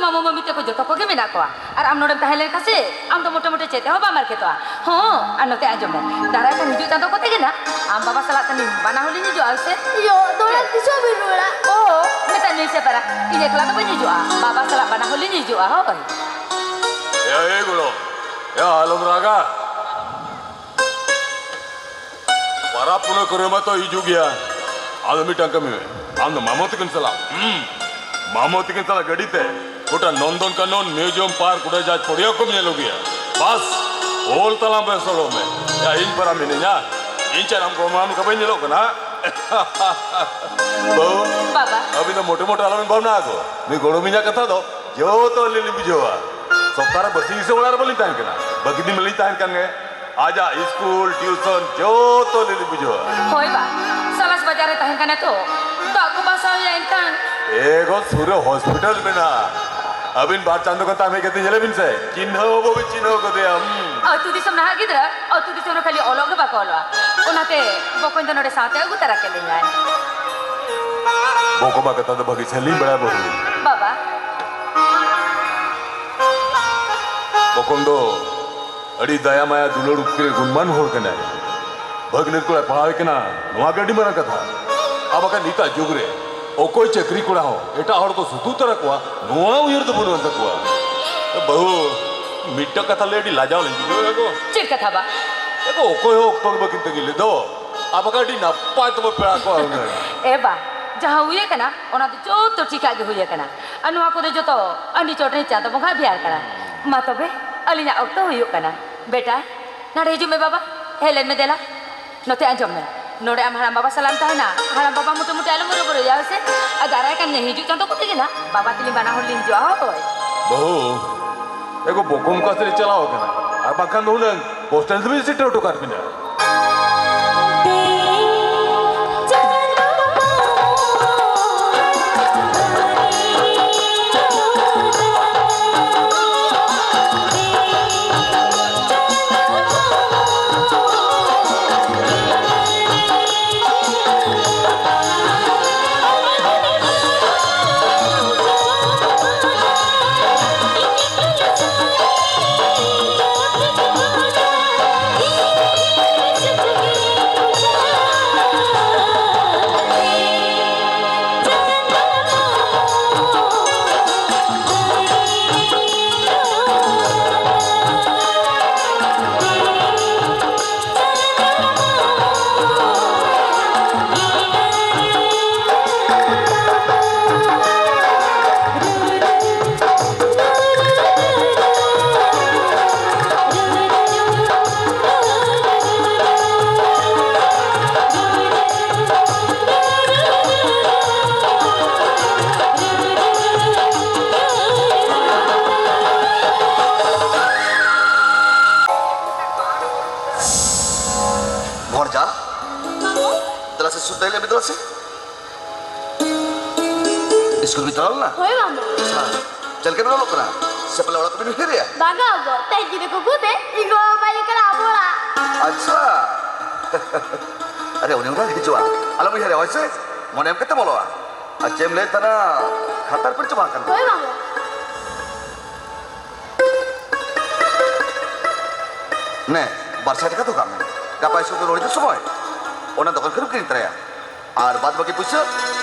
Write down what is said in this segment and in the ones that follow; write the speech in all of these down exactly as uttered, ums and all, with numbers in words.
ᱢᱟᱢᱩ ᱢᱟᱹᱢᱤ ᱛᱟᱠᱚ ᱡᱚᱛᱚ ᱠᱚᱜᱮ ᱢᱮᱱᱟᱜ ᱠᱚᱣᱟ᱾ ᱟᱨ ᱟᱢ ᱱᱚᱰᱮᱢ ᱛᱟᱦᱮᱸ ᱞᱮᱱ ᱠᱷᱟᱱ ᱥᱮ, ᱟᱢ ᱫᱚ ᱢᱚᱴᱮ ᱢᱚᱴᱮ ᱪᱮᱫ ᱛᱮᱦᱚᱸ ᱵᱟᱢ ᱟᱨᱠᱮᱛᱚᱜᱼᱟ᱾ ᱦᱚᱸ, ᱟᱨ ᱱᱚᱛᱮ ᱟᱸᱡᱚᱢ ᱢᱮ, ᱫᱟᱨᱟᱭ ᱠᱟᱱ ᱦᱤᱡᱩᱜ ᱪᱟᱸᱫᱚ ᱠᱚᱛᱮ ᱜᱮ ᱱᱟᱜ ᱟᱢ ᱵᱟᱵᱟ ᱥᱟᱞᱟᱜ ᱛᱟᱹᱞᱤᱧ ᱵᱟᱱᱟ ᱦᱚᱲ ᱞᱤᱧ ᱦᱤᱡᱩᱜᱼᱟ, ᱦᱳᱭ ᱥᱮ? ᱭᱳ, ᱫᱚᱲᱟ ᱛᱤᱥ ᱦᱚᱸ ᱵᱟᱹᱧ ᱨᱩᱣᱟᱹᱲᱟ᱾ ᱳ, ᱢᱮᱛᱟᱫ ᱢᱮᱭᱟᱹᱧ ᱥᱮ ᱯᱟᱨᱟ, ᱤᱧ ᱮᱠᱞᱟ ᱫᱚ ᱵᱟᱹᱧ ᱦᱤᱡᱩᱜᱼᱟ, ᱵᱟᱵᱟ ᱥᱟᱞᱟᱜ ᱵᱟᱱᱟ ᱦᱚᱲ ᱞᱤᱧ ᱦᱤᱡᱩᱜᱼᱟ, ᱦᱳᱭ᱾ ᱮ, ᱮ ᱜᱚᱲᱚ, ᱮ ᱟᱞᱚᱢ ᱨᱟᱜᱟ᱾ ᱯᱟᱨᱟᱵᱽ ᱯᱩᱱᱟᱹᱭ ᱠᱚᱨᱮ ᱢᱟᱛᱚ ᱦᱤᱡᱩᱜ ᱜᱮᱭᱟ᱾ ᱟᱫᱚ ᱢᱤᱫᱴᱟᱝ ᱠᱟᱹᱢᱤ ᱢᱮ, ᱟᱢ ᱫᱚ ᱢᱟᱢᱚ ᱛᱟᱹᱠᱤᱱ ᱥᱟᱞᱟᱜ, ᱦᱩᱸ, ᱢᱟᱢᱚ ᱛᱟᱹᱠᱤᱱ ᱥᱟᱞᱟᱜ ᱜᱟᱹᱰᱤ ᱛᱮ ᱜᱚᱴᱟ ᱱᱚᱱᱫᱚᱱ ᱠᱟᱱᱚᱱ, ᱢᱤᱣᱡᱤᱭᱟᱢ, ᱯᱟᱨᱠ, ᱩᱰᱟᱹᱡᱟᱦᱟᱡᱽ, ᱯᱚᱲᱤᱭᱟ ᱠᱚᱢ ᱧᱮᱞ ᱟᱹᱜᱩᱭᱟ᱾ ᱵᱟᱥ, ᱚᱞ ᱛᱟᱞᱟᱝ ᱵᱮᱥ ᱚᱞᱚᱜ ᱢᱮ᱾ ᱭᱟ, ᱤᱧ ᱯᱟᱨᱟ ᱢᱤᱱᱟᱹᱧᱟ, ᱤᱧ ᱪᱮᱫ ᱟᱢ ᱜᱚᱲᱚ ᱟᱢ ᱞᱮᱠᱟ ᱵᱟᱹᱧ ᱧᱮᱞᱚᱜ ᱠᱟᱱᱟ? ᱵᱟᱹᱦᱩ, ᱵᱟᱵᱟ᱾ ᱟᱹᱵᱤᱱ ᱫᱚ ᱢᱚᱴᱮ ᱢᱚᱴᱮ ᱟᱞᱚᱵᱤᱱ ᱵᱷᱟᱵᱽᱱᱟ ᱟᱠᱚ᱾ ᱱᱩᱭ ᱜᱚᱲᱚᱢᱤᱧᱟᱜ ᱠᱟᱛᱷᱟ ᱫᱚ ᱡᱚᱛᱚ ᱟᱹᱞᱤᱧ ᱞᱤᱧ ᱵᱩᱡᱷᱟᱹᱣᱟ᱾ ᱥᱚᱯᱛᱟᱦᱚ ᱨᱮ ᱵᱟᱹᱥᱤᱧ ᱜᱮᱥᱮ ᱚᱲᱟᱜ ᱨᱮ ᱵᱟᱹᱞᱤᱧ ᱛᱟᱦᱮᱱ ᱠᱟᱱᱟ, ᱵᱟᱹᱠᱤ ᱫᱤᱱ ᱢᱟᱞᱤᱧ ᱛᱟᱦᱮᱱ ᱠᱟᱱ ᱜᱮ᱾ ᱟᱡᱟᱜ ᱤᱥᱠᱩᱞ, ᱴᱤᱭᱩᱥᱚᱱ ᱡᱚᱛᱚ ᱟᱹᱞᱤᱧ ᱞᱤᱧ ᱵᱩᱡᱷᱟᱹᱣᱟ᱾ ᱦᱳᱭ ᱵᱟ, ᱥᱟᱞᱟᱥ ᱵᱟᱡᱟᱨ ᱨᱮ ᱛᱟᱦᱮᱱ ᱠᱟᱱᱟ ᱛᱚ, ᱫᱟᱜ ᱠᱚ ᱵᱟᱥᱟᱣ ᱦᱩᱭᱩᱜᱼᱟ ᱮᱱᱠᱷᱟᱱ᱾ ᱮ ᱜᱚ, ᱥᱩᱨ ᱨᱮ ᱦᱚᱥᱯᱤᱴᱟᱞ ᱢᱮᱱᱟᱜᱼᱟ᱾ ᱟᱹᱵᱤᱱ ᱵᱟᱨ ᱪᱟᱸᱫᱚ ᱜᱟᱱ ᱛᱟᱦᱮᱸ ᱠᱟᱛᱮ ᱧᱮᱞᱮ ᱵᱤᱱ ᱥᱮ, ᱪᱤᱱᱦᱟᱹᱣ ᱦᱚᱸ ᱵᱟᱹᱵᱤᱱ ᱪᱤᱱᱦᱟᱹᱣ ᱜᱚᱫᱮᱭᱟ᱾ ᱦᱩᱸ᱾ ᱟᱹᱛᱩ ᱫᱤᱥᱚᱢ ᱱᱟᱦᱟᱜ ᱜᱤᱫᱽᱨᱟᱹ, ᱟᱹᱛᱩ ᱫᱤᱥᱚᱢ ᱨᱮ ᱠᱷᱟᱹᱞᱤ ᱚᱞᱚᱜ ᱜᱮ ᱵᱟᱠᱚ ᱚᱞᱚᱜᱼᱟ᱾ ᱚᱱᱟᱛᱮ ᱵᱚᱠᱚᱧ ᱫᱚ ᱱᱚᱰᱮ ᱥᱟᱶᱛᱮ ᱟᱹᱜᱩ ᱛᱟᱨᱟ ᱠᱮᱫ ᱞᱤᱧᱟᱭ᱾ ᱵᱚᱠᱚᱢᱟ ᱠᱟᱛᱷᱟ ᱫᱚ ᱵᱷᱟᱹᱜᱤ ᱥᱟᱹᱞᱤᱧ ᱵᱟᱲᱟᱭᱟ ᱵᱟᱹᱦᱩ᱾ ᱵᱟᱵᱟ᱾ ᱵᱚᱠᱚᱢ ᱫᱚ ᱟᱹᱰᱤ ᱫᱟᱭᱟ ᱢᱟᱭᱟ ᱫᱩᱞᱟᱹᱲ ᱩᱯᱠᱟᱹᱨ ᱜᱩᱱᱢᱟᱱ ᱦᱚᱲ ᱠᱟᱱᱟᱭ᱾ ᱵᱷᱟᱹᱜᱽᱱᱟᱹ ᱠᱚᱲᱟᱭ ᱯᱟᱲᱦᱟᱣᱮ ᱠᱟᱱᱟ, ᱱᱚᱣᱟ ᱜᱮ ᱟᱹᱰᱤ ᱢᱟᱨᱟᱝ ᱠᱟᱛᱷᱟ᱾ ᱟᱨ ᱵᱟᱠᱷᱟᱱ ᱱᱤᱛᱟᱜ ᱡᱩᱜᱽ ᱨᱮ ᱚᱠᱚᱭ ᱪᱟᱹᱠᱨᱤ ᱠᱚᱲᱟ ᱦᱚᱸ ᱮᱴᱟᱜ ᱦᱚᱲ ᱠᱚ ᱥᱩᱛᱩᱜ ᱛᱟᱨᱟ ᱠᱚᱣᱟ, ᱱᱚᱣᱟ ᱩᱭᱦᱟᱹᱨ ᱫᱚ ᱵᱟᱹᱱᱩᱜ ᱟᱱ ᱛᱟᱠᱚᱣᱟ᱾ ᱵᱟᱹᱦᱩ, ᱢᱤᱫᱴᱟᱝ ᱠᱟᱛᱷᱟ ᱞᱟᱹᱭ ᱟᱹᱰᱤ ᱞᱟᱡᱟᱣ ᱞᱤᱧ ᱵᱩᱡᱷᱟᱹᱣᱮᱫᱼᱟ ᱜᱚ᱾ ᱪᱮᱫ ᱠᱟᱛᱷᱟ ᱵᱟ? ᱮ ᱜᱚ, ᱚᱠᱚᱭ ᱦᱚᱸ ᱚᱠᱛᱚ ᱜᱮ ᱵᱟᱹᱠᱤᱱ ᱛᱟᱹᱜᱤ ᱞᱮᱫ ᱫᱚ᱾ ᱟᱨ ᱵᱟᱠᱷᱟᱱ ᱟᱹᱰᱤ ᱱᱟᱯᱟᱭ ᱛᱮᱵᱚ ᱯᱮᱲᱟ ᱠᱚᱣᱟ ᱦᱩᱱᱟᱹᱝ᱾ ᱮ ᱵᱟ, ᱡᱟᱦᱟᱸ ᱦᱩᱭ ᱟᱠᱟᱱᱟ, ᱚᱱᱟ ᱫᱚ ᱡᱚᱛᱚ ᱴᱷᱤᱠᱟᱜ ᱜᱮ ᱦᱩᱭ ᱟᱠᱟᱱᱟ᱾ ᱟᱨ ᱱᱚᱣᱟ ᱠᱚᱫᱚ ᱡᱚᱛᱚ ᱟᱹᱰᱤ ᱪᱚᱴ ᱨᱮ ᱪᱟᱸᱫᱚ ᱵᱚᱸᱜᱟ ᱵᱷᱮᱭᱟᱨ ᱠᱟᱱᱟ᱾ ᱢᱟ ᱛᱚᱵᱮ, ᱟᱹᱞᱤᱧᱟᱜ ᱚᱠᱛᱚ ᱦᱩᱭᱩᱜ ᱠᱟᱱᱟ᱾ ᱵᱮᱴᱟ, ᱱᱟᱰᱮ ᱦᱤᱡᱩᱜ ᱢᱮ ᱵᱟᱵᱟ, ᱦᱮᱡ ᱞᱮᱱ ᱢᱮ ᱫᱮᱞᱟ᱾ ᱱᱚᱛᱮ ᱟᱸᱡᱚᱢ ᱢᱮ, ᱱᱚᱰᱮ ᱟᱢ ᱦᱟᱲᱟᱢ ᱵᱟᱵᱟ ᱥᱟᱞᱟᱜ ᱮᱢ ᱛᱟᱦᱮᱱᱟ, ᱦᱟᱲᱟᱢ ᱵᱟᱵᱟ ᱢᱚᱴᱮ ᱢᱚᱴᱮ ᱟᱞᱚᱢ ᱦᱚᱨᱚᱵᱚᱨᱚᱭᱟ, ᱦᱳᱭ ᱥᱮ? ᱟᱨ ᱫᱟᱨᱟᱭ ᱠᱟᱱ ᱦᱤᱡᱩᱜ ᱪᱟᱸᱫᱚ ᱠᱚᱛᱮ ᱜᱮ ᱱᱟᱜ ᱵᱟᱵᱟ ᱛᱟᱹᱞᱤᱧ ᱵᱟᱱᱟ ᱦᱚᱲ ᱞᱤᱧ ᱦᱤᱡᱩᱜᱼᱟ, ᱦᱳᱭ᱾ ᱵᱟᱹᱦᱩ, ᱮᱜᱳ ᱵᱚᱠᱚᱢ ᱚᱠᱟ ᱥᱮᱫ ᱮ ᱪᱟᱞᱟᱣ ᱟᱠᱟᱱᱟ? ᱟᱨ ᱵᱟᱠᱷᱟᱱ ᱫᱚ ᱦᱩᱱᱟᱹᱝ ᱵᱚᱥ ᱥᱴᱮᱱᱰ ᱫᱷᱟᱹᱵᱤᱡ ᱥᱮᱴᱮᱨ ᱦᱚᱴᱚ ᱠᱟᱜ ᱵᱤᱱᱟ᱾ ᱛᱟᱦᱞᱮ ᱢᱤᱫ ᱫᱚ ᱥᱮ ᱤᱥᱠᱩᱞ ᱵᱤᱱ ᱪᱟᱞᱟᱣ ᱞᱮᱱᱟ? ᱦᱳᱭ ᱢᱟᱢᱚ᱾ ᱟᱪᱪᱷᱟ, ᱪᱮᱫ ᱞᱮᱠᱟ ᱵᱤᱱ ᱚᱞᱚᱜ ᱠᱟᱱᱟ? ᱥᱮ ᱯᱟᱞᱮ ᱚᱲᱟᱜ ᱠᱚᱵᱤᱱ ᱩᱭᱦᱟᱹᱨᱮᱜᱼᱟ? ᱵᱟᱝᱟ ᱜᱚ, ᱛᱮᱦᱮᱧ ᱡᱩᱫᱤ ᱠᱚ ᱠᱩᱫᱮ, ᱤᱧ ᱜᱚ ᱵᱟᱵᱟᱧ ᱠᱟᱱᱟ ᱟᱵᱚ ᱚᱲᱟᱜ᱾ ᱟᱪᱪᱷᱟ᱾ ᱟᱨᱮ, ᱩᱱᱤ ᱚᱱᱟ ᱦᱤᱡᱩᱜᱼᱟ᱾ ᱟᱞᱚᱢ ᱩᱭᱦᱟᱹᱨᱟ, ᱦᱳᱭ ᱥᱮ? ᱢᱚᱱᱮ ᱮᱢ ᱠᱟᱛᱮᱢ ᱚᱞᱚᱜᱼᱟ᱾ ᱟᱨ ᱪᱮᱫ ᱮᱢ ᱞᱟᱹᱭᱮᱫ ᱛᱟᱦᱮᱱᱟ, ᱠᱷᱟᱛᱟᱨ ᱯᱮᱨᱮᱡ ᱪᱟᱵᱟ ᱟᱠᱟᱱ ᱫᱚ᱾ ᱦᱳᱭ ᱢᱟᱢᱚ᱾ ᱱᱮ, ᱵᱟᱨ ᱥᱟᱭ ᱴᱟᱠᱟ ᱫᱚᱦᱚ ᱠᱟᱜ ᱢᱮ᱾ ᱜᱟᱯᱟ ᱤᱥᱠᱩᱞ ᱠᱷᱚᱱ ᱨᱩᱣᱟᱹᱲ ᱦᱤᱡᱩᱜ ᱥᱚᱢᱚᱭ ᱚᱱᱟ ᱫᱚᱠᱟᱱ ᱠᱷᱚᱱᱮᱢ ᱠᱤᱨᱤᱧ ᱛᱚᱨᱟᱭᱟ᱾ ᱟᱨ ᱵᱟᱫ ᱵᱟᱹᱠᱤ ᱯᱩᱭᱥᱟᱹ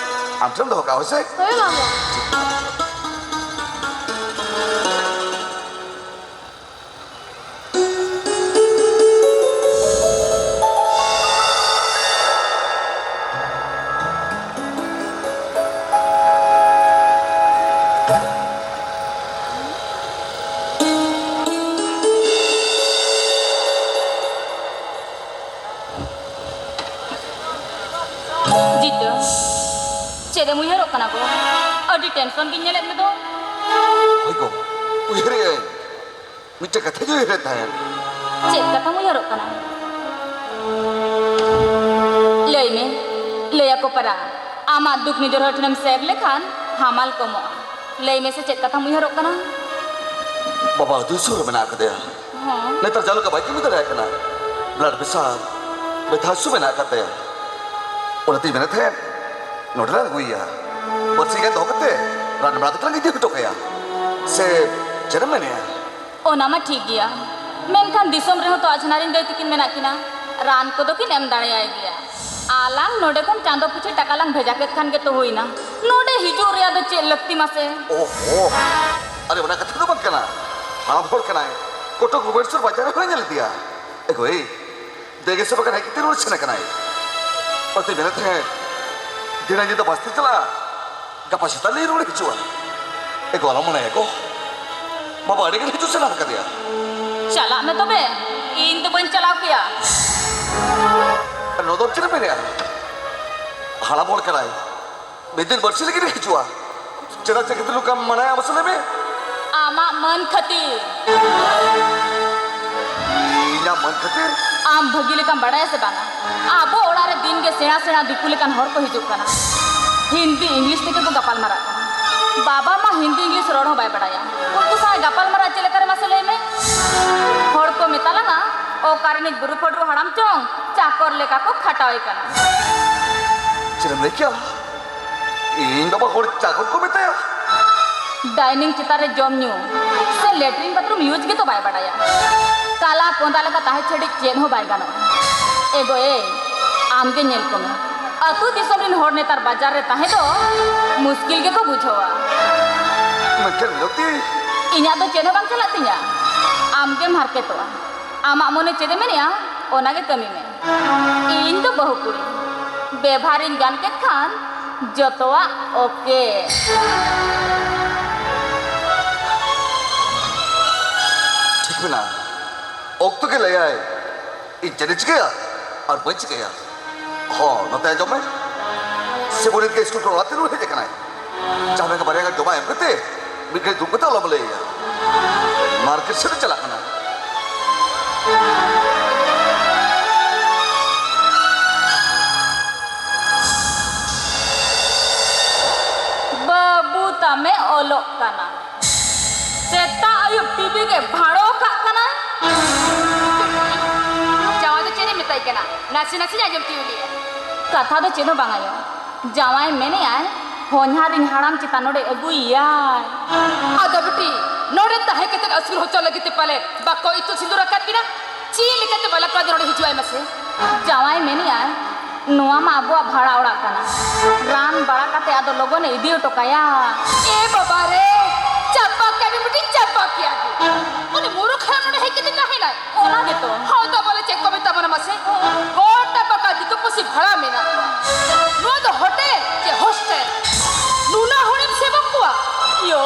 ᱟᱢ ᱴᱷᱮᱱ ᱫᱚᱦᱚ ᱠᱟᱜᱼᱟ, ᱦᱳᱭ ᱥᱮ? ᱦᱳᱭ ᱢᱟᱢᱚ᱾ ᱡᱤᱛᱟᱹ, ᱪᱮᱫ ᱮᱢ ᱩᱭᱦᱟᱹᱨᱚᱜ ᱠᱟᱱᱟ ᱜᱚ? ᱟᱹᱰᱤ ᱴᱮᱱᱥᱚᱱ ᱜᱤᱧ ᱧᱮᱞᱮᱫ ᱢᱮᱫᱚ᱾ ᱦᱳᱭ ᱜᱚ, ᱩᱭᱦᱟᱹᱨᱮᱜ ᱟᱹᱧ᱾ ᱢᱤᱫᱴᱮᱡ ᱠᱟᱛᱷᱟᱧ ᱩᱭᱦᱟᱹᱨᱮᱫ ᱛᱟᱦᱮᱸᱫ᱾ ᱪᱮᱫ ᱠᱟᱛᱷᱟᱢ ᱩᱭᱦᱟᱹᱨᱚᱜ ᱠᱟᱱᱟ? ᱞᱟᱹᱭ ᱢᱮ, ᱞᱟᱹᱭ ᱟᱠᱚ ᱯᱟᱨᱟ, ᱟᱢᱟᱜ ᱫᱩᱠ ᱱᱤᱡᱮᱨ ᱦᱚᱲ ᱴᱷᱮᱱᱮᱢ ᱥᱮᱨ ᱞᱮᱠᱷᱟᱱ ᱦᱟᱢᱟᱞ ᱠᱚᱢᱚᱜᱼᱟ᱾ ᱞᱟᱹᱭ ᱢᱮᱥᱮ, ᱪᱮᱫ ᱠᱟᱛᱷᱟᱢ ᱩᱭᱦᱟᱹᱨᱚᱜ ᱠᱟᱱᱟ? ᱵᱟᱵᱟ ᱟᱹᱛᱩ ᱫᱤᱥᱚᱢ ᱨᱮ ᱢᱮᱱᱟᱜ ᱟᱠᱟᱫᱮᱭᱟ᱾ ᱦᱚᱸ᱾ ᱱᱮᱛᱟᱨ ᱡᱟᱦᱟᱸ ᱞᱮᱠᱟ ᱵᱟᱭ ᱠᱟᱹᱢᱤ ᱫᱟᱲᱮᱭᱟᱜ ᱠᱟᱱᱟ᱾ ᱵᱞᱟᱰ ᱯᱨᱮᱥᱟᱨ, ᱵᱮᱛᱷᱟ ᱦᱟᱹᱥᱩ ᱢᱮᱱᱟᱜ ᱟᱠᱟᱫ ᱛᱟᱭᱟ᱾ ᱚᱱᱟᱛᱮᱧ ᱢᱮᱱᱮᱫ ᱛᱟᱦᱮᱸᱫ, ᱱᱚᱰᱮ ᱞᱟᱝ ᱟᱹᱜᱩᱭᱮᱭᱟ᱾ ᱵᱟᱨᱥᱤᱧ ᱜᱟᱱ ᱫᱚᱦᱚ ᱠᱟᱛᱮ ᱨᱟᱱ ᱵᱟᱲᱟ ᱠᱟᱛᱮ ᱞᱟᱝ ᱤᱫᱤ ᱦᱚᱴᱚ ᱠᱟᱭᱟ᱾ ᱥᱮ ᱪᱮᱫ ᱮᱢ ᱢᱮᱱᱮᱫᱼᱟ? ᱚᱱᱟ ᱢᱟ ᱴᱷᱤᱠ ᱜᱮᱭᱟ, ᱢᱮᱱᱠᱷᱟᱱ ᱫᱤᱥᱚᱢ ᱨᱮᱦᱚᱸ ᱛᱚ ᱟᱡᱷᱱᱟᱨᱤᱧ ᱫᱟᱹᱭ ᱛᱟᱹᱠᱤᱱ ᱢᱮᱱᱟᱜ ᱠᱤᱱᱟ, ᱨᱟᱱ ᱠᱚᱫᱚ ᱠᱤᱱ ᱮᱢ ᱫᱟᱲᱮᱭᱟᱭ ᱜᱮᱭᱟ᱾ ᱟᱞᱟᱝ ᱱᱚᱰᱮ ᱠᱷᱚᱱ ᱪᱟᱸᱫᱚ ᱯᱤᱪᱷᱤ ᱴᱟᱠᱟ ᱞᱟᱝ ᱵᱷᱮᱡᱟ ᱠᱮᱫ ᱠᱷᱟᱱ ᱜᱮᱛᱚ ᱦᱩᱭᱱᱟ᱾ ᱱᱚᱰᱮ ᱦᱤᱡᱩᱜ ᱨᱮᱭᱟᱜ ᱫᱚ ᱪᱮᱫ ᱞᱟᱹᱠᱛᱤ ᱢᱟᱥᱮ? ᱳᱦᱳ, ᱟᱨᱮ ᱚᱱᱟ ᱠᱟᱛᱷᱟ ᱫᱚ ᱵᱟᱝ ᱠᱟᱱᱟ, ᱦᱟᱲᱟᱢ ᱦᱚᱲ ᱠᱟᱱᱟᱭ, ᱠᱚᱴᱚᱠ ᱵᱷᱩᱵᱚᱱᱮᱥᱚᱨ ᱵᱟᱡᱟᱨ ᱨᱮᱦᱚᱸ ᱧᱮᱞ ᱤᱫᱤᱭᱟ᱾ ᱮ ᱜᱳᱭ, ᱫᱮᱜᱮ ᱥᱮ ᱵᱟᱠᱷᱟᱱ ᱦᱮᱡ ᱠᱟᱛᱮ ᱨᱩᱣᱟᱹᱲ ᱥᱮᱱ ᱟᱠᱟᱱᱟᱭ᱾ ᱚᱱᱟᱛᱮᱧ ᱢᱮᱱᱮᱫ ᱛᱟᱦᱮᱸᱫ, ᱫᱷᱤᱱᱟᱹᱝ ᱧᱤᱫᱟᱹ ᱵᱟᱥ ᱛᱮ ᱪᱟᱞᱟᱜᱼᱟ, ᱜᱟᱯᱟ ᱥᱮᱛᱟᱜ ᱞᱮ ᱨᱩᱣᱟᱹᱲ ᱦᱤᱡᱩᱜᱼᱟ᱾ ᱮ ᱜᱳ, ᱟᱞᱚᱢ ᱢᱚᱱᱮᱭᱟ ᱜᱳ, ᱵᱟᱵᱟ ᱟᱹᱰᱤ ᱜᱟᱱ ᱦᱤᱡᱩᱜ ᱥᱮᱱᱚᱜ ᱟᱠᱟᱫᱮᱭᱟ᱾ ᱪᱟᱞᱟᱜ ᱢᱮ ᱛᱚᱵᱮ, ᱤᱧ ᱫᱚ ᱵᱟᱹᱧ ᱪᱟᱞᱟᱣ ᱠᱮᱭᱟ᱾ ᱟᱨ ᱱᱚᱣᱟ ᱫᱚ ᱪᱮᱫ ᱮᱢ ᱢᱮᱱᱮᱫᱼᱟ? ᱦᱟᱲᱟᱢ ᱦᱚᱲ ᱠᱟᱱᱟᱭ, ᱢᱤᱫ ᱫᱤᱱ ᱵᱟᱹᱨᱥᱤ ᱞᱟᱹᱜᱤᱫ ᱮ ᱦᱤᱡᱩᱜᱼᱟ᱾ ᱪᱮᱫᱟᱜ ᱪᱮ ᱠᱟᱹᱴᱤᱡ ᱱᱚᱝᱠᱟᱢ ᱢᱟᱱᱟᱭᱟ, ᱢᱟᱥᱮ ᱞᱟᱹᱭ ᱢᱮ? ᱟᱢᱟᱜ ᱢᱟᱹᱱ ᱠᱷᱟᱹᱛᱤᱨ᱾ ᱤᱧᱟᱜ ᱢᱟᱹᱱ ᱠᱷᱟᱹᱛᱤᱨ? ᱟᱢ ᱵᱷᱟᱹᱜᱤ ᱞᱮᱠᱟᱢ ᱵᱟᱲᱟᱭᱟ ᱥᱮ ᱵᱟᱝᱟ? ᱟᱵᱚ ᱚᱲᱟᱜ ᱨᱮ ᱫᱤᱱ ᱜᱮ ᱥᱮᱬᱟ ᱥᱮᱬᱟ ᱫᱤᱠᱩ ᱞᱮᱠᱟᱱ ᱦᱚᱲ ᱠᱚ ᱦᱤᱡᱩᱜ ᱠᱟᱱᱟ᱾ ᱦᱤᱱᱫᱤ ᱤᱝᱞᱤᱥ ᱛᱮᱜᱮ ᱠᱚ ᱜᱟᱯᱟᱞ ᱢᱟᱨᱟᱜ ᱠᱟᱱᱟ᱾ ᱵᱟᱵᱟ ᱢᱟ ᱦᱤᱱᱫᱤ ᱤᱝᱞᱤᱥ ᱨᱚᱲ ᱦᱚᱸ ᱵᱟᱭ ᱵᱟᱲᱟᱭᱟ᱾ ᱩᱱᱠᱩ ᱥᱟᱶ ᱜᱟᱯᱟᱞ ᱢᱟᱨᱟᱜ ᱪᱮᱫ ᱞᱮᱠᱟ ᱨᱮ ᱢᱟᱥᱮ ᱞᱟᱹᱭ ᱢᱮ? ᱦᱚᱲ ᱠᱚ ᱢᱮᱛᱟ ᱞᱟᱝᱟ, "ᱚᱠᱟ ᱨᱤᱱᱤᱡ ᱵᱩᱨᱩ ᱯᱷᱚᱰᱨᱩ ᱦᱟᱲᱟᱢ ᱪᱚᱝ ᱪᱟᱠᱚᱨ ᱞᱮᱠᱟ ᱠᱚ ᱠᱷᱟᱴᱟᱣᱮ ᱠᱟᱱᱟ᱾" ᱪᱮᱫ ᱮᱢ ᱞᱟᱹᱭ ᱠᱮᱜᱼᱟ? ᱤᱧ ᱵᱟᱵᱟ ᱦᱚᱲ ᱪᱟᱠᱚᱨ ᱠᱚ ᱢᱮᱛᱟᱭᱟ? ᱰᱟᱭᱱᱤᱝ ᱪᱮᱛᱟᱱ ᱨᱮ ᱡᱚᱢ ᱧᱩ ᱥᱮ ᱞᱮᱴᱨᱤᱱ ᱵᱟᱛᱷᱨᱩᱢ ᱤᱭᱩᱡᱽ ᱜᱮᱛᱚ ᱵᱟᱭ ᱵᱟᱰᱟᱭᱟ᱾ ᱠᱟᱞᱟ ᱠᱚᱸᱫᱟ ᱞᱮᱠᱟ ᱛᱟᱦᱮᱸ ᱪᱷᱟᱹᱲᱤ ᱪᱮᱫ ᱦᱚᱸ ᱵᱟᱭ ᱜᱟᱱᱚᱜᱼᱟ᱾ ᱮ ᱜᱚ ᱮ, ᱟᱢ ᱜᱮ ᱧᱮᱞ ᱠᱚᱢᱮ, ᱟᱹᱛᱩ ᱫᱤᱥᱚᱢ ᱨᱤᱱ ᱦᱚᱲ ᱱᱮᱛᱟᱨ ᱵᱟᱡᱟᱨ ᱨᱮ ᱛᱟᱦᱮᱸ ᱫᱚ ᱢᱩᱥᱠᱤᱞ ᱜᱮᱠᱚ ᱵᱩᱡᱷᱟᱹᱣᱟ᱾ ᱢᱮᱱᱠᱷᱟᱱ ᱢᱤᱱᱚᱛᱤ, ᱤᱧᱟᱜ ᱫᱚ ᱪᱮᱫ ᱦᱚᱸ ᱵᱟᱝ ᱪᱟᱞᱟᱜ ᱛᱤᱧᱟ᱾ ᱟᱢ ᱜᱮᱢ ᱦᱟᱨᱠᱮᱛᱚᱜᱼᱟ᱾ ᱟᱢᱟᱜ ᱢᱚᱱᱮ ᱪᱮᱫ ᱮ ᱢᱮᱱᱮᱜᱼᱟ, ᱚᱱᱟ ᱜᱮ ᱠᱟᱹᱢᱤ ᱢᱮ᱾ ᱤᱧ ᱫᱚ ᱵᱟᱹᱦᱩ ᱠᱩᱲᱤ, ᱵᱮᱵᱷᱟᱨᱤᱧ ᱜᱟᱱ ᱠᱮᱫ ᱠᱷᱟᱱ ᱡᱚᱛᱚᱣᱟᱜ ᱳᱠᱮ᱾ ᱴᱷᱤᱠ ᱢᱮᱱᱟᱜᱼᱟ, ᱚᱠᱛᱚ ᱜᱮ ᱞᱟᱹᱭᱟᱭ ᱤᱧ ᱪᱮᱫ ᱤᱧ ᱪᱤᱠᱟᱹᱭᱟ ᱟᱨ ᱵᱟᱹᱧ ᱪᱤᱠᱟᱹᱭᱟ᱾ ᱦᱚᱸ, ᱱᱚᱛᱮ ᱟᱸᱡᱚᱢ ᱢᱮ, ᱥᱤᱵᱚᱱᱤᱛ ᱜᱮ ᱥᱠᱩᱞ ᱠᱷᱚᱱ ᱚᱲᱟᱜ ᱛᱮ ᱨᱩᱣᱟᱹᱲ ᱦᱮᱡ ᱟᱠᱟᱱᱟᱭ᱾ ᱡᱟᱦᱟᱸ ᱞᱮᱠᱟ ᱵᱟᱨᱭᱟ ᱜᱟᱱ ᱡᱚᱢᱟᱜ ᱮᱢ ᱠᱟᱛᱮ ᱢᱤᱫ ᱜᱷᱟᱹᱲᱤ ᱫᱩᱲᱩᱵ ᱠᱟᱛᱮ ᱚᱞᱚᱜ ᱞᱟᱹᱭ ᱟᱭᱟ᱾ ᱢᱟᱨᱠᱮᱴ ᱥᱮᱫ ᱮ ᱪᱟᱞᱟᱜ ᱠᱟᱱᱟ᱾ ᱵᱟᱹᱵᱩ ᱛᱟᱢᱮ ᱚᱞᱚᱜ ᱠᱟᱱᱟ, ᱥᱮᱛᱟᱜ ᱟᱹᱭᱩᱵ ᱴᱤᱵᱷᱤ ᱜᱮ ᱵᱷᱟᱲᱚ ᱠᱟᱜ ᱠᱟᱱᱟᱭ᱾ ᱡᱟᱶᱟᱭ ᱫᱚ ᱪᱮᱫ ᱮ ᱢᱮᱛᱟᱭ ᱠᱟᱱᱟ? ᱱᱟᱥᱮ ᱱᱟᱥᱮᱧ ᱟᱸᱡᱚᱢ ᱛᱤᱭᱳᱜ ᱞᱮᱜᱼᱟ᱾ ᱠᱟᱛᱷᱟ ᱫᱚ ᱪᱮᱫ ᱦᱚᱸ ᱵᱟᱝ ᱟᱭᱳ, ᱡᱟᱶᱟᱭ ᱢᱮᱱᱮᱜᱼᱟᱭ ᱦᱚᱧᱦᱟᱨᱤᱧ ᱦᱟᱲᱟᱢ ᱪᱮᱛᱟᱱ ᱱᱚᱰᱮ ᱟᱹᱜᱩᱭᱮᱭᱟᱭ᱾ ᱟᱫᱚ ᱵᱤᱴᱤ, ᱱᱚᱰᱮ ᱛᱟᱦᱮᱸ ᱠᱟᱛᱮ ᱟᱹᱥᱩᱞ ᱦᱚᱪᱚ ᱞᱟᱹᱜᱤᱫ ᱛᱮ ᱯᱟᱞᱮ ᱵᱟᱠᱚ ᱤᱛᱩᱫ ᱥᱤᱸᱫᱩᱨ ᱟᱠᱟᱫ ᱵᱤᱱᱟ? ᱪᱮᱫ ᱞᱮᱠᱟᱛᱮ ᱵᱟᱞᱟ ᱠᱚᱲᱟ ᱫᱚ ᱱᱚᱰᱮ ᱦᱤᱡᱩᱜ ᱟᱭ ᱢᱟᱥᱮ? ᱡᱟᱶᱟᱭ ᱢᱮᱱᱮᱜᱼᱟᱭ, ᱱᱚᱣᱟ ᱢᱟ ᱟᱵᱚᱣᱟᱜ ᱵᱷᱟᱲᱟ ᱚᱲᱟᱜ ᱠᱟᱱᱟ, ᱨᱟᱱ ᱵᱟᱲᱟ ᱠᱟᱛᱮ ᱟᱫᱚ ᱞᱚᱜᱚᱱᱮ ᱤᱫᱤ ᱦᱚᱴᱚ ᱠᱟᱭᱟ᱾ ᱮ ᱵᱟᱵᱟ ᱨᱮ, ᱪᱟᱵᱟ ᱠᱮᱫ ᱵᱤᱱ ᱵᱤᱴᱤ, ᱪᱟᱵᱟ ᱠᱮᱫ ᱵᱤᱱ᱾ ᱩᱱᱤ ᱢᱩᱨᱩᱠ ᱦᱟᱲᱟᱢ ᱱᱚᱰᱮ ᱦᱮᱡ ᱠᱟᱛᱮ ᱛᱟᱦᱮᱱᱟᱭ? ᱚᱱᱟ ᱜᱮᱛᱚ᱾ ᱦᱚᱲ ᱫᱚ ᱵᱚᱞᱮ ᱪᱮᱫ ᱠᱚ ᱢᱮᱛᱟ ᱵᱚᱱᱟ ᱢᱟᱥᱮ? ᱜᱚᱴᱟ ᱯᱟᱠᱟ ᱫᱤᱠᱩ ᱯᱩᱥᱤ ᱵᱷᱟᱲᱟ ᱢᱮᱱᱟᱜ ᱠᱚᱣᱟ᱾ ᱱᱚᱣᱟ ᱫᱚ ᱦᱳᱴᱮᱞ ᱪᱮ ᱦᱳᱥᱴᱮᱞ? ᱱᱩᱱᱟᱹᱜ ᱦᱚᱲᱮᱢ ᱥᱮᱵᱚᱠ ᱠᱚᱣᱟ? ᱭᱳ᱾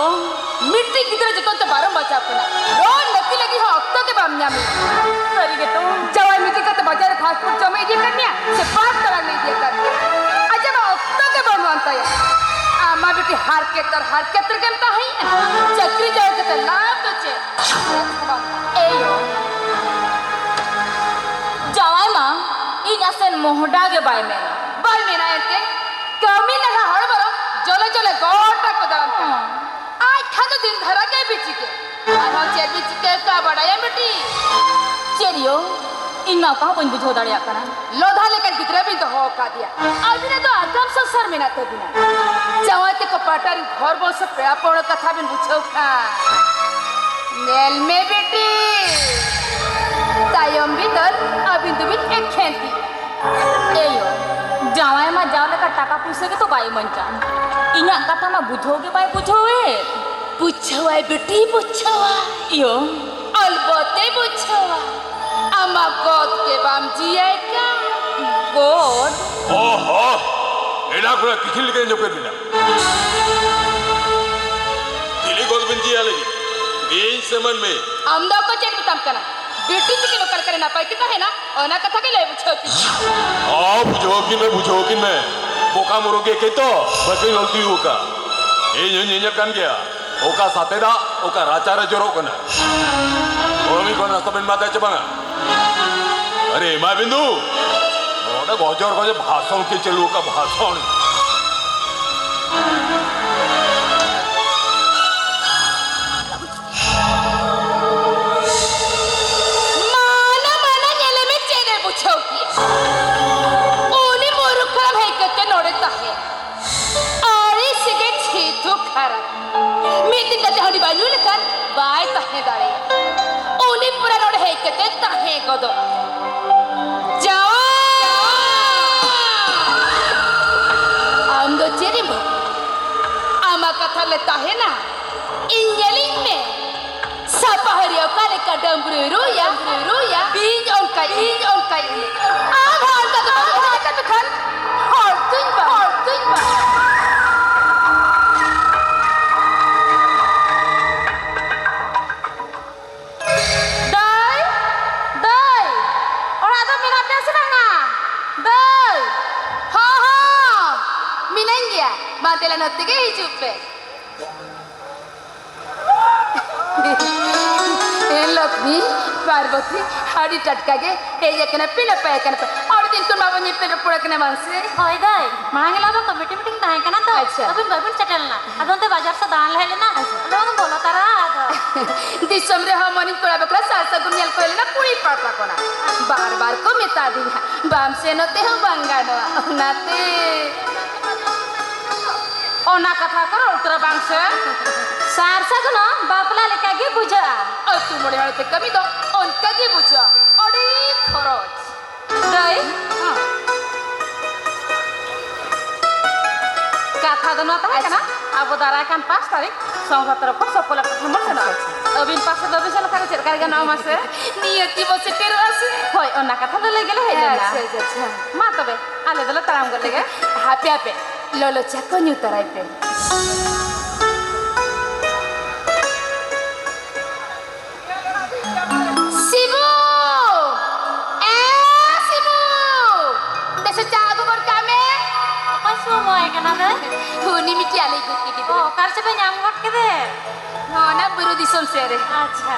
ᱢᱤᱫᱴᱤᱡ ᱜᱤᱫᱽᱨᱟᱹ ᱡᱚᱛᱚᱱ ᱛᱮ ᱵᱟᱨᱚᱢ ᱵᱟᱡᱟᱣ ᱠᱟᱱᱟ᱾ ᱨᱚᱲ ᱞᱟᱹᱠᱛᱤ ᱞᱟᱹᱜᱤᱫ ᱦᱚᱸ ᱚᱠᱛᱚ ᱜᱮ ᱵᱟᱢ ᱧᱟᱢᱮᱫ᱾ ᱥᱟᱹᱨᱤ ᱜᱮᱛᱚ᱾ ᱡᱟᱶᱟᱭ ᱢᱤᱫᱴᱤᱡ ᱠᱟᱛᱮ ᱵᱟᱡᱟᱨ ᱨᱮ ᱯᱷᱟᱥᱴ ᱯᱷᱩᱰ ᱡᱚᱢᱮ ᱤᱫᱤ ᱟᱠᱟᱫ ᱢᱮᱭᱟ ᱥᱮ ᱯᱟᱨᱠ ᱫᱟᱬᱟᱱ ᱮ ᱤᱫᱤ ᱟᱠᱟᱫ ᱢᱮᱭᱟ? ᱟᱡᱟᱜ ᱢᱟ ᱚᱠᱛᱚ ᱜᱮ ᱵᱟᱹᱱᱩᱜ ᱟᱱ ᱛᱟᱭᱟ᱾ ᱟᱢ ᱢᱟ ᱵᱤᱴᱤ ᱦᱟᱨᱠᱮᱛ ᱟᱨ ᱦᱟᱨᱠᱮᱛ ᱨᱮᱜᱮᱢ ᱛᱟᱦᱮᱸᱭᱮᱱᱟ᱾ ᱪᱟᱹᱠᱨᱤ ᱡᱟᱶᱟᱭ ᱠᱟᱛᱮ ᱞᱟᱵᱷ ᱫᱚ ᱪᱮᱫ? ᱮᱭᱳ᱾ ᱢᱚᱦᱰᱟ ᱜᱮ ᱵᱟᱭ ᱢᱮᱱᱟ᱾ ᱵᱟᱭ ᱢᱮᱱᱟ ᱮᱱᱛᱮ? ᱠᱟᱹᱢᱤ ᱱᱟᱞᱦᱟ ᱦᱚᱲ ᱵᱚᱨᱚᱝ ᱡᱚᱞᱮ ᱡᱚᱞᱮ ᱜᱚᱴᱟ ᱠᱚ ᱫᱟᱬᱟᱱ ᱠᱟᱱᱟ᱾ ᱦᱚᱸ᱾ ᱟᱡ ᱠᱷᱟᱱ ᱫᱚ ᱫᱤᱱ ᱫᱷᱟᱨᱟ ᱜᱮ ᱵᱤᱡᱤ ᱜᱮ᱾ ᱟᱨᱦᱚᱸ ᱪᱮᱫ ᱵᱤᱱ ᱪᱤᱠᱟᱹ ᱠᱟᱜᱼᱟ ᱵᱟᱰᱟᱭᱟᱢ ᱵᱤᱴᱤ? ᱪᱮᱫ ᱭᱳ? ᱤᱧ ᱢᱟ ᱚᱠᱟ ᱦᱚᱸ ᱵᱟᱹᱧ ᱵᱩᱡᱷᱟᱹᱣ ᱫᱟᱲᱮᱭᱟᱜ ᱠᱟᱱᱟ᱾ ᱞᱚᱫᱷᱟ ᱞᱮᱠᱟᱱ ᱜᱤᱫᱽᱨᱟᱹ ᱵᱤᱱ ᱫᱚᱦᱚ ᱟᱠᱟᱫᱮᱭᱟ᱾ ᱟᱹᱵᱤᱱᱟᱜ ᱫᱚ ᱟᱜᱟᱢ ᱥᱚᱝᱥᱟᱨ ᱢᱮᱱᱟᱜ ᱛᱟᱹᱵᱤᱱᱟ᱾ ᱡᱟᱶᱟᱭ ᱛᱮᱠᱚ ᱯᱟᱦᱴᱟ ᱨᱤᱱ ᱦᱚᱲ ᱵᱚᱝᱥᱚ ᱯᱮᱲᱟ ᱯᱟᱹᱣᱲᱟᱹ ᱠᱟᱛᱷᱟ ᱵᱤᱱ ᱵᱩᱡᱷᱟᱹᱣ ᱠᱷᱟᱱ᱾ ᱧᱮᱞ ᱢᱮ ᱵᱤᱴᱤ, ᱛᱟᱭᱚᱢ ᱵᱤᱫᱟᱹᱞ ᱟᱹᱵᱤᱱ ᱫᱚᱵᱤᱱ ᱮᱠᱷᱮᱱ ᱛᱤ᱾ ᱮᱭᱳ, ᱡᱟᱶᱟᱭ ᱢᱟ ᱡᱟᱣ ᱞᱮᱠᱟ ᱴᱟᱠᱟ ᱯᱩᱭᱥᱟᱹ ᱜᱮᱛᱚ ᱵᱟᱭ ᱤᱢᱟᱹᱧ ᱠᱟᱱ᱾ ᱤᱧᱟᱜ ᱠᱟᱛᱷᱟ ᱢᱟ ᱵᱩᱡᱷᱟᱹᱣ ᱜᱮ ᱵᱟᱭ ᱵᱩᱡᱷᱟᱹᱣᱮᱫ᱾ ᱵᱩᱡᱷᱟᱹᱣᱟᱭ ᱵᱤᱴᱤ, ᱵᱩᱡᱷᱟᱹᱣᱟᱭ᱾ ᱤᱭᱳ᱾ ᱚᱞᱵᱚᱛᱮ ᱵᱩᱡᱷᱟᱹᱣᱟ᱾ ᱟᱢᱟᱜ ᱜᱚᱫ ᱜᱮ ᱵᱟᱢ ᱡᱤᱭᱟᱭ ᱠᱟᱱ᱾ ᱜᱚᱫ? ᱚᱦᱚ! ᱮᱱᱟ ᱠᱷᱚᱱᱟᱜ ᱠᱤᱪᱷᱤ ᱞᱮᱠᱟᱧ ᱟᱸᱡᱚᱢ ᱠᱮᱫ ᱵᱤᱱᱟ᱾ ᱪᱤᱞᱤ ᱜᱚᱫ ᱵᱤᱱ ᱡᱤᱭᱟ ᱞᱟᱹᱜᱤᱫ? ᱤᱧ ᱥᱮ ᱢᱟᱹᱱᱢᱤ? ᱟᱢ ᱫᱚ ᱚᱠᱚᱭ ᱪᱮᱫ ᱢᱮᱛᱟᱢ ᱠᱟᱱᱟ? ᱵᱤᱴᱤ ᱛᱤᱠᱤᱱ ᱚᱠᱟ ᱞᱮᱠᱟᱨᱮ ᱱᱟᱯᱟᱭ ᱛᱮ ᱛᱟᱦᱮᱱᱟ, ᱚᱱᱟ ᱠᱟᱛᱷᱟ ᱜᱮ ᱞᱟᱹᱭ ᱵᱩᱡᱷᱟᱹᱣ ᱠᱤᱧ᱾ ᱚ, ᱵᱩᱡᱷᱟᱹᱣ ᱠᱤᱱ ᱢᱮ, ᱵᱩᱡᱷᱟᱹᱣ ᱠᱤᱱ ᱢᱮ᱾ ᱵᱚᱠᱟ ᱢᱩᱨᱩ ᱜᱮ ᱠᱤᱱ ᱛᱚ, ᱵᱟᱹᱠᱤᱱ ᱜᱚᱞᱛᱤ ᱟᱠᱟᱫ᱾ ᱤᱧ ᱦᱚᱸᱧ ᱧᱮᱧᱮᱞ ᱠᱟᱱ ᱜᱮᱭᱟ᱾ ᱚᱠᱟ ᱥᱟᱛᱮ ᱫᱟᱜ, ᱚᱠᱟ ᱨᱟᱪᱟ ᱨᱮ ᱡᱚᱨᱚᱜ ᱠᱟᱱᱟ᱾ ᱩᱨᱢᱤ ᱠᱚ ᱱᱟᱥᱛᱟ ᱵᱮᱱ ᱮᱢᱟᱫᱟ ᱪᱮ ᱵᱟᱝᱟ? ᱟᱨᱮ, ᱮᱢᱟᱭ ᱵᱤᱱ ᱫᱩ᱾ ᱱᱚᱰᱮ ᱜᱚᱡᱚᱨ ᱜᱚᱡᱚᱨ ᱵᱷᱟᱥᱚᱱ ᱠᱤᱱ ᱪᱟᱹᱞᱩ ᱟᱠᱟᱫ, ᱵᱷᱟᱥᱚᱱ᱾ ᱢᱟᱱᱟ, ᱢᱟᱱᱟ, ᱧᱮᱞᱮ ᱢᱮ, ᱪᱮᱫ ᱮ ᱵᱩᱡᱷᱟᱹᱣ ᱠᱮᱫ? ᱩᱱᱤ ᱢᱩᱨᱩᱠᱷ ᱦᱟᱲᱟᱢ ᱦᱮᱡ ᱠᱟᱛᱮ ᱱᱚᱰᱮ ᱛᱟᱦᱮᱸ᱾ ᱟᱹᱲᱤᱥ ᱜᱮ ᱪᱷᱤᱛᱩ ᱠᱷᱟᱨᱟᱯ᱾ ᱢᱤᱫ ᱫᱤᱱ ᱠᱟᱛᱮ ᱦᱟᱺᱰᱤ ᱵᱟᱭ ᱧᱩ ᱞᱮᱠᱷᱟᱱ ᱵᱟᱭ ᱛᱟᱦᱮᱸ ᱫᱟᱲᱮᱭᱟᱜᱼᱟ᱾ ᱩᱱᱤ ᱯᱩᱨᱟ ᱱᱚᱰᱮ ᱦᱮᱡ ᱠᱟᱛᱮ ᱛᱟᱦᱮᱸ ᱜᱚᱫᱚᱜᱼᱟ᱾ ᱡᱟᱶᱟᱭ! ᱟᱢ ᱫᱚ ᱪᱮᱫ ᱮᱢ ᱵᱷᱟᱵᱽ-, ᱟᱢᱟᱜ ᱠᱟᱛᱷᱟ ᱞᱮ ᱛᱟᱦᱮᱱᱟ? ᱤᱧ ᱧᱮᱞᱤᱧ ᱢᱮ᱾ ᱥᱟᱯᱟᱦᱟᱨᱤ ᱚᱠᱟ ᱞᱮᱠᱟ ᱰᱟᱹᱢᱵᱽᱨᱩᱭ ᱨᱩᱭᱟ, ᱨᱩᱭᱟ, ᱤᱧ ᱚᱱᱠᱟ, ᱤᱧ ᱚᱱᱠᱟ, ᱤᱧ᱾ ᱟᱢ ᱦᱚᱸ ᱚᱱᱠᱟ ᱜᱮ ᱵᱟᱢ ᱛᱟᱦᱮᱸ ᱠᱟᱛᱮ ᱠᱷᱟᱱ ᱦᱚᱲ ᱫᱩᱧ ᱵᱟᱝ, ᱦᱚᱲ ᱫᱩᱧ ᱵᱟᱝ᱾ ᱫᱟᱹᱭ, ᱫᱟᱹᱭ, ᱚᱲᱟᱜ ᱫᱚ ᱢᱮᱱᱟᱜ ᱯᱮᱭᱟ ᱥᱮ ᱵᱟᱝᱟ? ᱫᱟᱹᱭ᱾ ᱦᱚᱸ, ᱦᱚᱸ, ᱢᱤᱱᱟᱹᱧ ᱜᱮᱭᱟ᱾ ᱢᱟ ᱫᱮᱞᱟ ᱱᱚᱛᱮ ᱜᱮ ᱦᱤᱡᱩᱜ ᱯᱮ᱾ ᱮ ᱞᱚᱠᱷᱢᱤ, ᱯᱟᱨᱵᱚᱛᱤ, ᱟᱹᱰᱤ ᱴᱟᱴᱠᱟ ᱜᱮ ᱦᱮᱡ ᱟᱠᱟᱱᱟ ᱯᱮ, ᱱᱟᱯᱟᱭ ᱟᱠᱟᱱᱟ ᱯᱮ᱾ ᱟᱹᱰᱤ ᱫᱤᱱ ᱠᱷᱚᱱ ᱵᱟᱵᱚ ᱧᱮᱯᱮᱞ ᱨᱚᱯᱚᱲ ᱟᱠᱟᱱᱟ ᱵᱟᱝ ᱥᱮ? ᱦᱳᱭ ᱫᱟᱹᱭ, ᱢᱟᱲᱟᱝ ᱦᱤᱞᱳᱜ ᱫᱚ ᱠᱚᱢᱤᱴᱤ ᱢᱤᱴᱤᱝ ᱛᱟᱦᱮᱸ ᱠᱟᱱᱟ ᱛᱚ, ᱟᱪᱪᱷᱟ᱾ ᱟᱹᱵᱤᱱ ᱵᱟᱹᱵᱤᱱ ᱥᱮᱴᱮᱨ ᱞᱮᱱᱟ᱾ ᱟᱫᱚ ᱚᱱᱛᱮ ᱵᱟᱡᱟᱨ ᱥᱮᱫ ᱫᱟᱬᱟᱱ ᱞᱮ ᱦᱮᱡ ᱞᱮᱱᱟ, ᱟᱪᱪᱷᱟ᱾ ᱟᱫᱚ ᱵᱚᱱ ᱵᱚᱞᱚ ᱛᱟᱨᱟ ᱟᱫᱚ᱾ ᱫᱤᱥᱚᱢ ᱨᱮᱦᱚᱸ ᱢᱚᱱᱤᱧ ᱠᱚᱲᱟ ᱵᱟᱠᱷᱨᱟ ᱥᱟᱨ ᱥᱟᱹᱜᱩᱱ ᱧᱮᱞ ᱠᱚ ᱦᱮᱡ ᱞᱮᱱᱟ ᱠᱩᱲᱤ ᱯᱟᱲᱯᱟ ᱠᱚᱲᱟ᱾ ᱵᱟᱨ ᱵᱟᱨ ᱠᱚ ᱢᱮᱛᱟ ᱫᱤᱧᱟ, ᱵᱟᱢ ᱥᱮᱱᱚᱜ ᱛᱮᱦᱚᱸ ᱵᱟᱝ ᱜᱟᱱᱚᱜᱼᱟ᱾ ᱚᱱᱟᱛᱮ ᱚᱱᱟ ᱠᱟᱛᱷᱟ ᱠᱚ ᱨᱚᱲ ᱩᱛᱟᱹᱨᱟ ᱵᱟᱝ ᱥᱮ? ᱥᱟᱨ ᱥᱟᱹᱜᱩᱱ ᱦᱚᱸ ᱵᱟᱯᱞᱟ ᱞᱮᱠᱟ ᱜᱮ ᱵᱩᱡᱷᱟᱹᱜᱼᱟ᱾ ᱟᱹᱛᱩ ᱢᱚᱬᱮ ᱦᱚᱲ ᱛᱮ ᱠᱟᱹᱢᱤ ᱫᱚ ᱚᱱᱠᱟ ᱜᱮ ᱵᱩᱡᱷᱟᱹᱜᱼᱟ, ᱟᱹᱰᱤ ᱠᱷᱚᱨᱚᱪ᱾ ᱫᱟᱹᱭ, ᱦᱮᱸ᱾ ᱠᱟᱛᱷᱟ ᱫᱚ ᱱᱚᱣᱟ ᱛᱟᱦᱮᱸ ᱠᱟᱱᱟ, ᱟᱪᱪᱷᱟ᱾ ᱟᱵᱚ ᱫᱟᱨᱟᱭ ᱠᱟᱱ ᱯᱟᱸᱪ ᱛᱟᱹᱨᱤᱠᱷ ᱥᱚᱝᱜᱷᱚ ᱛᱚᱨᱚᱯ ᱠᱷᱚᱱ ᱥᱚᱯᱚᱞᱟ ᱯᱟᱴᱷᱟ ᱵᱚᱱ ᱥᱮᱱᱚᱜᱼᱟ᱾ ᱟᱪᱪᱷᱟ, ᱟᱪᱪᱷᱟ᱾ ᱟᱹᱵᱤᱱ ᱯᱟᱥᱮ ᱫᱚ ᱵᱤᱱ ᱥᱮᱱ ᱞᱮᱠᱷᱟᱱ ᱪᱮᱫ ᱞᱮᱠᱟ ᱨᱮ ᱜᱟᱱᱚᱜᱼᱟ ᱢᱟᱥᱮ? ᱱᱤᱭᱟᱹ ᱛᱤ ᱵᱚ ᱥᱮᱴᱮᱨᱚᱜᱼᱟ ᱥᱮ? ᱦᱳᱭ, ᱚᱱᱟ ᱠᱟᱛᱷᱟ ᱞᱟᱹᱞᱟᱹᱭ ᱜᱮᱞᱮ ᱦᱮᱡ ᱞᱮᱱᱟ᱾ ᱟᱪᱪᱷᱟ, ᱟᱪᱪᱷᱟ, ᱟᱪᱪᱷᱟ᱾ ᱢᱟ ᱛᱚᱵᱮ, ᱟᱞᱮ ᱫᱚᱞᱮ ᱛᱟᱲᱟᱢ ᱜᱚᱫ ᱞᱮᱜᱮ᱾ ᱦᱟᱯᱮ, ᱦᱟᱯᱮ, ᱞᱚᱞᱚ ᱪᱟ ᱠᱚ ᱧᱩ ᱛᱟᱨᱟᱭ ᱯᱮ᱾ ᱥᱤᱵᱩ! ᱮ ᱥᱤᱵᱩ! ᱫᱮᱥᱮ ᱪᱟ ᱟᱹᱜᱩ ᱜᱚᱫ ᱠᱟᱜ ᱢᱮ᱾ ᱚᱠᱚᱭ ᱥᱚᱢᱚᱭ ᱠᱟᱱᱟ ᱫᱟᱹᱭ? ᱩᱱᱤ ᱢᱤᱫᱴᱤᱡ ᱟᱞᱮ ᱜᱩᱛᱤ ᱜᱤᱫᱽᱨᱟᱹ᱾ ᱚ, ᱚᱠᱟ ᱨᱮᱪᱚ ᱯᱮ ᱧᱟᱢ ᱜᱚᱫ ᱠᱮᱫᱮ? ᱦᱚᱸ, ᱚᱱᱟ ᱵᱩᱨᱩ ᱫᱤᱥᱚᱢ ᱥᱮᱫ ᱨᱮ᱾ ᱟᱪᱪᱷᱟ᱾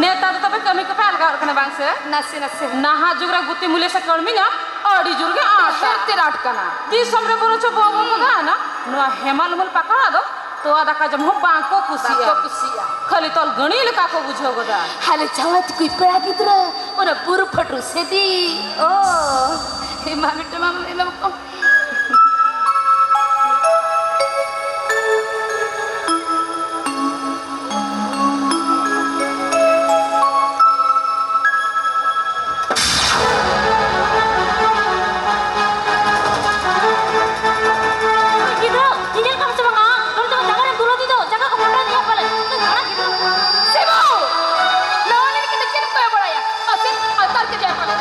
ᱱᱮᱛᱟᱨ ᱫᱚ ᱛᱚᱵᱮ ᱠᱟᱹᱢᱤ ᱠᱚᱯᱮ ᱟᱞᱜᱟᱣᱚᱜ ᱠᱟᱱᱟ ᱵᱟᱝ ᱥᱮ? ᱱᱟᱥᱮ, ᱱᱟᱥᱮ᱾ ᱱᱟᱦᱟᱜ ᱡᱩᱜᱽ ᱨᱮ ᱜᱩᱛᱤ ᱢᱩᱞᱤᱭᱟᱹ ᱥᱮ ᱠᱟᱹᱲᱢᱤ ᱧᱟᱢ ᱟᱹᱰᱤ ᱡᱳᱨ ᱜᱮ ᱟᱸᱴᱟ᱾ ᱰᱷᱮᱨ ᱛᱮ ᱟᱸᱴ ᱠᱟᱱᱟ᱾ ᱫᱤᱥᱚᱢ ᱨᱮ ᱵᱚᱨᱚᱝ ᱪᱚ ᱵᱚ ᱵᱚ ᱦᱩᱸ᱾ ᱜᱟᱱᱟ, ᱱᱚᱣᱟ ᱦᱮᱢᱟᱞ ᱩᱢᱩᱞ ᱯᱟᱠᱟᱲᱟ ᱫᱚ ᱛᱚᱣᱟ ᱫᱟᱠᱟ ᱡᱚᱢ ᱦᱚᱸ ᱵᱟᱝ ᱠᱚ ᱠᱩᱥᱤᱭᱟᱜᱼᱟ᱾ ᱵᱟᱝ ᱠᱚ ᱠᱩᱥᱤᱭᱟᱜᱼᱟ᱾ ᱠᱷᱟᱹᱞᱤ ᱛᱚᱞ ᱜᱟᱹᱲᱤ ᱞᱮᱠᱟ ᱠᱚ ᱵᱩᱡᱷᱟᱹᱣ ᱜᱚᱫᱟ᱾ ᱦᱟᱞᱮ ᱡᱟᱶᱟᱭ ᱛᱟᱠᱚᱭ ᱯᱮᱲᱟ ᱜᱤᱫᱽᱨᱟᱹ, ᱚᱱᱟ ᱵᱩᱨᱩ ᱯᱷᱟᱹᱴᱩ ᱥᱮᱫᱤ᱾ ᱚ᱾ ᱮᱢᱟ ᱢᱤᱫᱴᱟᱝ ᱢᱟ ᱮᱢᱟ ᱠᱚ᱾ ᱜᱤᱫᱽᱨᱟᱹ, ᱧᱮᱧᱮᱞ ᱠᱟᱢ ᱥᱮ ᱵᱟᱝᱟ? ᱱᱚᱰᱮ ᱫᱚ ᱡᱟᱸᱜᱟ ᱨᱮ ᱫᱩᱞᱟᱹᱣ ᱛᱮᱫᱚ ᱡᱟᱸᱜᱟ ᱠᱚ ᱢᱚᱴᱟᱭᱮᱱ ᱛᱟᱭᱟ ᱯᱟᱞᱮ᱾ ᱩᱱᱤ ᱫᱚ ᱦᱟᱲᱟᱢ ᱜᱤᱫᱽᱨᱟᱹ᱾ ᱥᱤᱵᱩ! ᱱᱚᱣᱟ ᱞᱟᱹᱜᱤᱫ ᱛᱮ ᱪᱮᱫ ᱮᱢ ᱠᱚᱭᱚᱜ ᱵᱟᱲᱟᱭᱟ? ᱟᱥᱮ ᱟᱛᱟᱨ ᱠᱮᱫᱮᱭᱟ ᱯᱟᱞᱮ᱾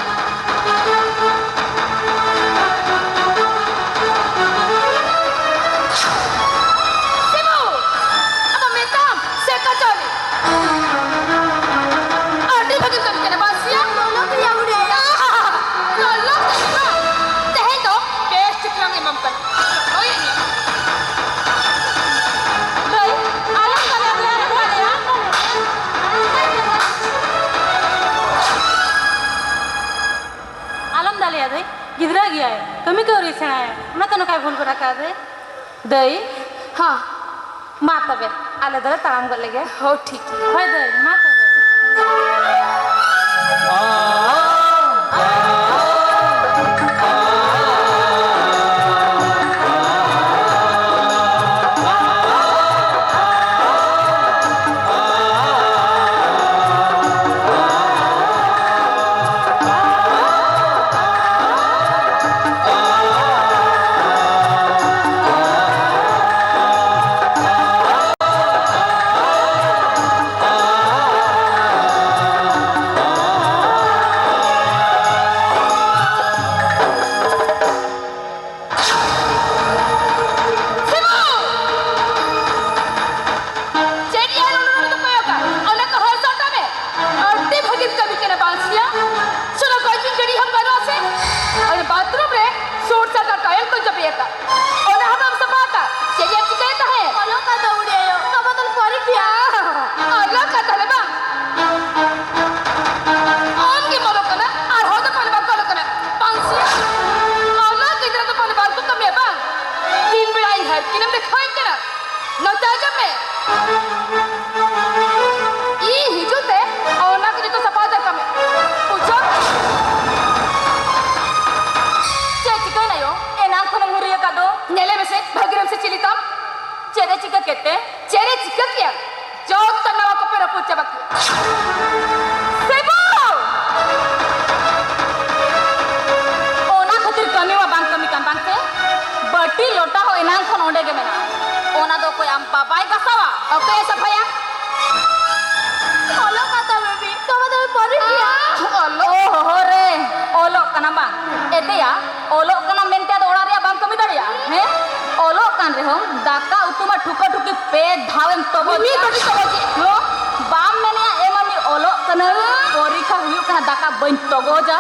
ᱠᱟᱹᱢᱤ ᱠᱚ ᱟᱹᱣᱨᱤ ᱥᱮᱬᱟᱭᱟ, ᱚᱱᱟᱛᱮ ᱱᱚᱝᱠᱟᱭ ᱵᱷᱩᱞ ᱜᱚᱫ ᱟᱠᱟᱫ ᱫᱚᱭ᱾ ᱫᱟᱹᱭ᱾ ᱦᱚᱸ᱾ ᱢᱟ ᱛᱚᱵᱮ, ᱟᱞᱮ ᱫᱚᱞᱮ ᱛᱟᱲᱟᱢ ᱜᱚᱫ ᱞᱮᱜᱮ᱾ ᱦᱳ, ᱴᱷᱤᱠ ᱜᱮᱭᱟ᱾ ᱦᱳᱭ ᱫᱟᱹᱭ, ᱢᱟ ᱛᱚᱵᱮ᱾ ᱥᱤᱵᱩ! ᱪᱮᱫ ᱭᱟ ᱱᱚᱰᱮ ᱱᱚᱰᱮ ᱫᱚ ᱠᱚᱭᱚᱜᱟ? ᱚᱱᱟ ᱠᱚ ᱦᱚᱲ ᱥᱟᱶ ᱛᱟᱵᱮ? ᱟᱹᱰᱤ ᱵᱷᱟᱹᱜᱤᱢ ᱠᱟᱹᱢᱤ ᱠᱟᱱᱟ ᱵᱟᱝ ᱥᱮᱭᱟ? ᱥᱩᱱᱩ ᱠᱚ ᱤᱧ ᱜᱟᱹᱰᱤ ᱦᱚᱸ ᱵᱟᱹᱱᱩᱜᱼᱟ ᱥᱮ? ᱚᱱᱟ ᱵᱟᱛᱷᱨᱩᱢ ᱨᱮ ᱥᱩᱴ ᱥᱟᱛᱟ ᱴᱟᱭᱮᱞ ᱠᱚ ᱡᱚᱵᱮ ᱟᱠᱟᱫ᱾ ᱚᱱᱟ ᱦᱚᱸ ᱵᱟᱢ ᱥᱟᱯᱷᱟ ᱟᱠᱟᱫ᱾ ᱪᱮᱫ ᱭᱟ ᱪᱤᱠᱟᱹᱭ ᱛᱟᱦᱮᱸᱫ? ᱚᱞᱚᱜ ᱠᱟᱱ ᱫᱚ ᱩᱱᱤ ᱟᱭᱳ, ᱛᱟᱵᱚ ᱫᱚᱞ ᱯᱚᱨᱤᱠᱷᱟ᱾ ᱚᱞᱚᱜ ᱠᱟᱱ ᱛᱟᱦᱞᱮ ᱵᱟᱝ? ᱟᱢ ᱜᱮᱢ ᱚᱞᱚᱜ ᱠᱟᱱᱟ, ᱟᱨ ᱦᱚᱲ ᱫᱚ ᱯᱟᱞᱮ ᱵᱟᱝ ᱠᱚ ᱚᱞᱚᱜ ᱠᱟᱱᱟ᱾ ᱵᱟᱝ ᱥᱮ? ᱚᱞᱚᱜ ᱜᱤᱫᱽᱨᱟᱹ ᱫᱚ ᱯᱟᱞᱮ ᱵᱟᱝ ᱠᱚ ᱠᱟᱹᱢᱤᱭᱟ ᱵᱟᱝ? ᱛᱤᱱ ᱵᱮᱲᱟ ᱤᱧ ᱦᱟᱨᱠᱤᱱᱮᱢ ᱫᱮᱠᱷᱟᱣᱟᱹᱧ ᱠᱟᱱᱟ? ᱱᱚᱛᱮ ᱟᱸᱡᱚᱢ ᱢᱮ᱾ ᱤᱧ ᱦᱤᱡᱩᱜ ᱛᱮ ᱚᱱᱟ ᱠᱚ ᱡᱚᱛᱚ ᱥᱟᱯᱷᱟ ᱩᱛᱟᱹᱨ ᱠᱟᱜ ᱢᱮ᱾ ᱵᱩᱡᱷᱟᱹᱣ? ᱪᱮᱫ ᱪᱤᱠᱟᱹᱭᱮᱱᱟ ᱭᱳ? ᱮᱱᱟᱝ ᱠᱷᱚᱱᱮᱢ ᱦᱩᱨᱤ ᱟᱠᱟᱫ ᱫᱚ? ᱧᱮᱞᱮ ᱢᱮᱥᱮ, ᱵᱷᱟᱹᱜᱤ ᱨᱮᱢ ᱥᱮ ᱪᱤᱞᱤ ᱛᱟᱢ? ᱪᱮᱫ ᱮ ᱪᱤᱠᱟᱹ ᱠᱮᱫ ᱛᱮ? ᱪᱮᱫ ᱮ ᱪᱤᱠᱟᱹ ᱠᱮᱭᱟ? ᱡᱚᱛᱚ ᱱᱟᱣᱟ ᱠᱚᱯᱮ ᱨᱟᱹᱯᱩᱫ ᱪᱟᱵᱟ ᱠᱮᱭᱟ᱾ ᱥᱤᱵᱩ! ᱚᱱᱟ ᱠᱷᱟᱹᱛᱤᱨ ᱠᱟᱹᱢᱤ ᱢᱟ ᱵᱟᱝ ᱠᱟᱹᱢᱤ ᱠᱟᱱ ᱵᱟᱝ ᱥᱮ? ᱵᱟᱹᱴᱤ ᱞᱚᱴᱟ ᱦᱚᱸ ᱮᱱᱟᱝ ᱠᱷᱚᱱ ᱚᱸᱰᱮ ᱜᱮ ᱢᱮᱱᱟᱜᱼᱟ᱾ ᱚᱱᱟ ᱫᱚ ᱚᱠᱚᱭ ᱟᱢ ᱵᱟᱵᱟᱭ ᱜᱟᱥᱟᱣᱟ? ᱚᱠᱚᱭᱮ ᱥᱟᱯᱷᱟᱭᱟ? ᱚᱞᱚᱜ ᱠᱟᱱ ᱛᱟᱢ ᱵᱮᱵᱤ, ᱛᱚᱵᱮ ᱫᱚ ᱯᱚᱨᱤᱠᱷᱟ᱾ ᱟᱦ, ᱚᱞᱚᱜ᱾ ᱳ ᱦᱳ ᱦᱳ ᱨᱮ, ᱚᱞᱚᱜ ᱠᱟᱱᱟ ᱵᱟᱝ? ᱮᱛᱮᱭᱟ, ᱚᱞᱚᱜ ᱠᱟᱱᱟᱢ ᱢᱮᱱᱛᱮ ᱟᱫᱚ ᱚᱲᱟᱜ ᱨᱮᱭᱟᱜ ᱵᱟᱢ ᱠᱟᱹᱢᱤ ᱫᱟᱲᱮᱭᱟᱜᱼᱟ? ᱦᱮᱸ? ᱚᱞᱚᱜ ᱠᱟᱱ ᱨᱮᱦᱚᱸ ᱫᱟᱠᱟ ᱩᱛᱩ ᱢᱟ ᱴᱷᱩᱠᱟᱹ ᱴᱷᱩᱠᱤ ᱯᱮ ᱫᱷᱟᱣᱮᱢ ᱛᱚᱜᱚᱡ ᱢᱤᱫ ᱮᱫᱟ᱾ ᱵᱟᱹᱴᱤ ᱛᱚᱜᱚᱡ ᱮᱫ᱾ ᱦᱚᱸ, ᱵᱟᱢ ᱢᱮᱱᱮᱜᱼᱟ, "ᱮ ᱢᱟᱹᱢᱤ, ᱚᱞᱚᱜ ᱠᱟᱹᱱᱟᱹᱧ, ᱯᱚᱨᱤᱠᱷᱟ ᱦᱩᱭᱩᱜ ᱠᱟᱱᱟ, ᱫᱟᱠᱟ ᱵᱟᱹᱧ ᱛᱚᱜᱚᱡᱟ"?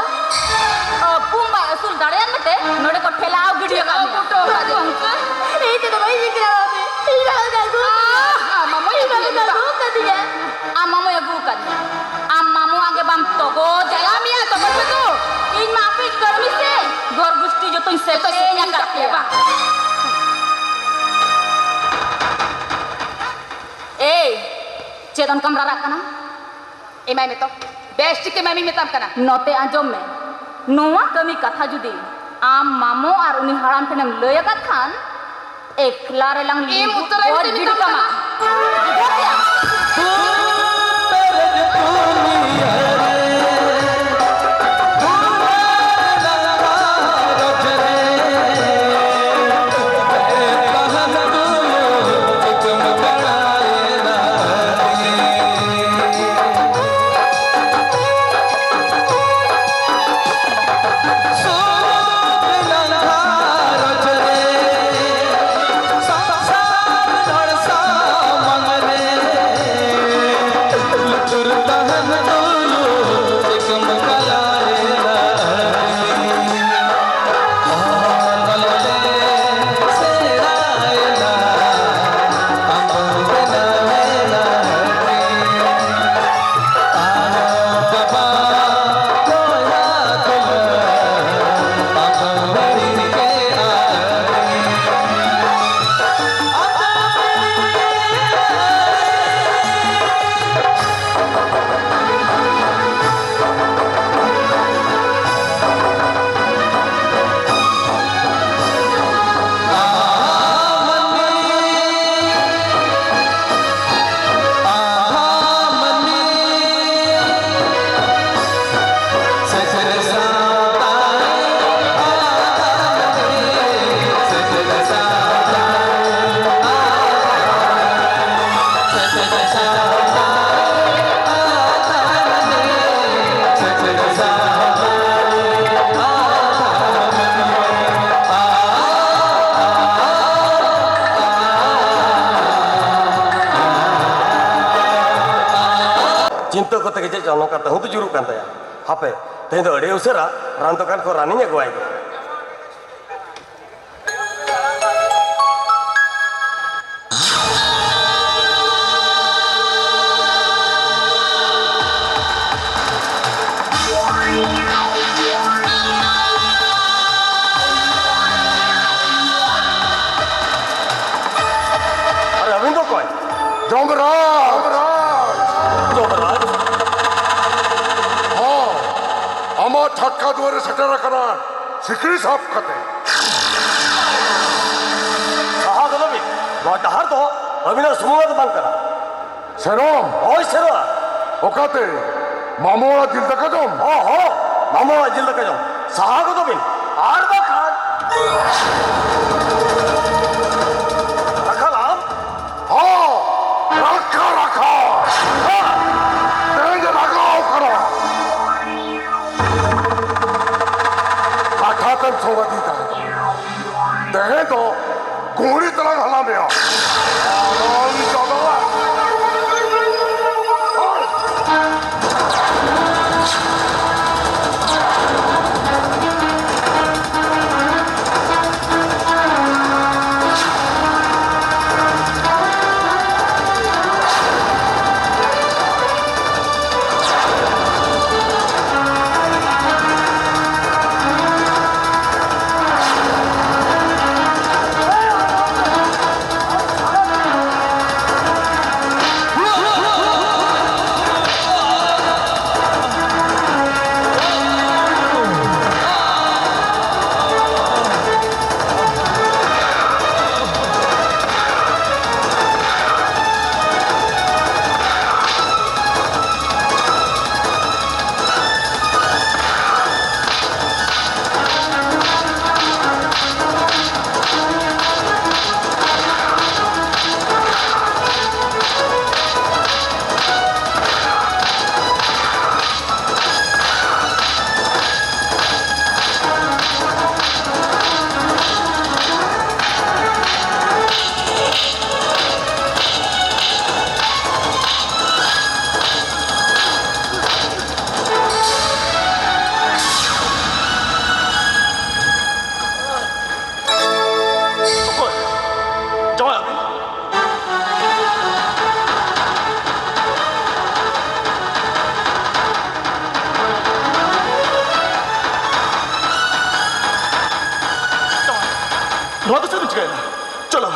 ᱟᱹᱯᱩᱢ ᱵᱟᱭ ᱟᱹᱥᱩᱞ ᱫᱟᱲᱮᱭᱟᱱ ᱢᱮᱛᱮ ᱱᱚᱰᱮ ᱠᱚ ᱴᱷᱮᱞᱟᱣ ᱜᱤᱰᱤ ᱟᱠᱟᱫ ᱢᱮᱭᱟ᱾ ᱵᱩᱴᱟᱹ ᱟᱠᱟᱫ ᱢᱮᱭᱟ᱾ ᱤᱧ ᱛᱮᱫᱚ ᱵᱟᱹᱧ ᱜᱤᱫᱽᱨᱟᱹ ᱢᱟᱹᱢᱤ, ᱤᱧ ᱵᱟᱵᱟ ᱫᱚ ᱟᱹᱜᱩ ᱟᱠᱟᱫᱤᱧᱟ᱾ ᱟᱢ ᱢᱟᱢᱚᱭ ᱟᱹᱜᱩ ᱟᱠᱟᱫ ᱢᱮᱭᱟ᱾ ᱟᱢ ᱢᱟᱢᱚᱭ ᱟᱹᱜᱩ ᱟᱠᱟᱫ ᱢᱮᱭᱟ᱾ ᱟᱢ ᱢᱟᱢᱚ ᱟᱜᱮ ᱵᱟᱢ ᱛᱚᱜᱚ ᱡᱟᱭᱟ ᱢᱮᱭᱟ, ᱛᱚᱜᱚ ᱛᱚᱜᱚ᱾ ᱤᱧ ᱢᱟ ᱟᱯᱮ ᱠᱟᱹᱲᱢᱤ ᱥᱮ ᱜᱚᱨ ᱜᱩᱥ ᱡᱚᱛᱚᱧ ᱥᱮᱯᱮᱧ ᱟᱠᱟᱫ ᱯᱮᱭᱟ ᱵᱟᱝ? ᱮᱭ, ᱪᱮᱫ ᱚᱱᱠᱟᱢ ᱨᱟᱨᱟᱜ ᱠᱟᱱᱟ? ᱮᱢᱟᱭ ᱢᱮ ᱛᱚ, ᱵᱮᱥ ᱴᱷᱤᱠ ᱮᱢᱟᱭ ᱢᱮ, ᱢᱮᱛᱟᱢ ᱠᱟᱱᱟ᱾ ᱱᱚᱛᱮ ᱟᱸᱡᱚᱢ ᱢᱮ, ᱱᱚᱣᱟ ᱠᱟᱹᱢᱤ ᱠᱟᱛᱷᱟ ᱡᱩᱫᱤ ᱟᱢ ᱢᱟᱢᱚ ᱟᱨ ᱩᱱᱤ ᱦᱟᱲᱟᱢ ᱴᱷᱮᱱᱮᱢ ᱞᱟᱹᱭ ᱟᱠᱟᱫ ᱠᱷᱟᱱ, ᱮᱠᱞᱟ ᱨᱮᱞᱟᱝ ᱮᱢ ᱞᱤᱵᱩ ᱩᱛᱟᱹᱨ ᱟᱭ ᱜᱚᱡ ᱥᱮ ᱜᱤᱰᱤ ᱢᱮᱛᱟᱢ ᱠᱟᱢᱟ᱾ ᱠᱟᱱᱟ᱾ ᱵᱩᱡᱷᱟᱹᱣ ᱠᱮᱫᱟᱢ? ᱪᱤᱱᱛᱟᱹ ᱠᱚᱛᱮ ᱜᱮ ᱪᱮᱫ ᱪᱚᱝ ᱱᱚᱝᱠᱟ ᱛᱟᱹᱦᱩ ᱫᱚ ᱡᱩᱨᱩᱜ ᱠᱟᱱ ᱛᱟᱭᱟ᱾ ᱦᱟᱯᱮ, ᱛᱮᱦᱮᱧ ᱫᱚ ᱟᱹᱰᱤ ᱩᱥᱟᱹᱨᱟ ᱨᱟᱱ ᱫᱚᱠᱟᱱ ᱠᱷᱚᱱ ᱨᱟᱱᱤᱧ ᱟᱹᱜᱩᱣᱟᱭ ᱜᱮ᱾ ᱡᱚᱢᱨᱟᱡᱽ! ᱡᱚᱢᱨᱟᱡᱽ! ᱦᱚᱸ, ᱟᱢᱟᱜ ᱪᱷᱟᱴᱠᱟ ᱫᱩᱣᱟᱹᱨ ᱨᱮ ᱥᱮᱴᱮᱨ ᱟᱠᱟᱱᱟ ᱥᱤᱠᱲᱤ ᱥᱟᱵ ᱠᱟᱛᱮ᱾ ᱥᱟᱦᱟ ᱜᱚᱫᱚᱜ ᱵᱤᱱ, ᱱᱚᱣᱟ ᱰᱟᱦᱟᱨ ᱫᱚ ᱟᱹᱵᱤᱱᱟᱜ ᱥᱩᱢᱩᱝ ᱫᱚ ᱵᱟᱝ ᱠᱟᱱᱟ᱾ ᱥᱮᱨᱚᱢ! ᱦᱳᱭ, ᱥᱮᱨᱚᱢ᱾ ᱚᱠᱟᱛᱮ? ᱢᱟᱢᱚ ᱚᱲᱟᱜ ᱡᱤᱞ ᱫᱟᱠᱟ ᱡᱚᱢ? ᱦᱚᱸ, ᱦᱚᱸ, ᱢᱟᱢᱚ ᱚᱲᱟᱜ ᱡᱤᱞ ᱫᱟᱠᱟ ᱡᱚᱢ᱾ ᱥᱟᱦᱟ ᱜᱚᱫᱚᱜ ᱵᱤᱱ, ᱟᱨ ᱵᱟᱠᱷᱟᱱ ᱨᱟᱠᱷᱟᱞ ᱟᱢ᱾ ᱦᱚᱸ, ᱨᱟᱠᱷᱟ, ᱨᱟᱠᱷᱟ᱾ ᱦᱮᱸ, ᱛᱮᱦᱮᱧ ᱫᱚ ᱞᱟᱜᱟᱣ ᱠᱟᱱᱟ᱾ ᱠᱟᱛᱷᱟ ᱛᱮᱢ ᱥᱚᱝᱜᱟᱛᱤ ᱛᱟᱦᱮᱸ ᱠᱟᱱᱟ᱾ ᱛᱮᱦᱮᱧ ᱫᱚ ᱜᱷᱩᱲᱤ ᱛᱮᱞᱟᱝ ᱦᱟᱞᱟᱝ ᱢᱮᱭᱟ᱾ ᱟᱞᱚᱢ ᱪᱟᱵᱟᱜᱼᱟ᱾ ᱚᱠᱚᱭ? ᱡᱟᱶᱟᱭ ᱟᱹᱜᱩ? ᱡᱟᱶᱟᱭ, ᱱᱚᱣᱟ ᱫᱚ ᱪᱮᱫ ᱵᱤᱱ ᱪᱤᱠᱟᱹᱭᱮᱫᱟ? ᱪᱚᱞᱚ,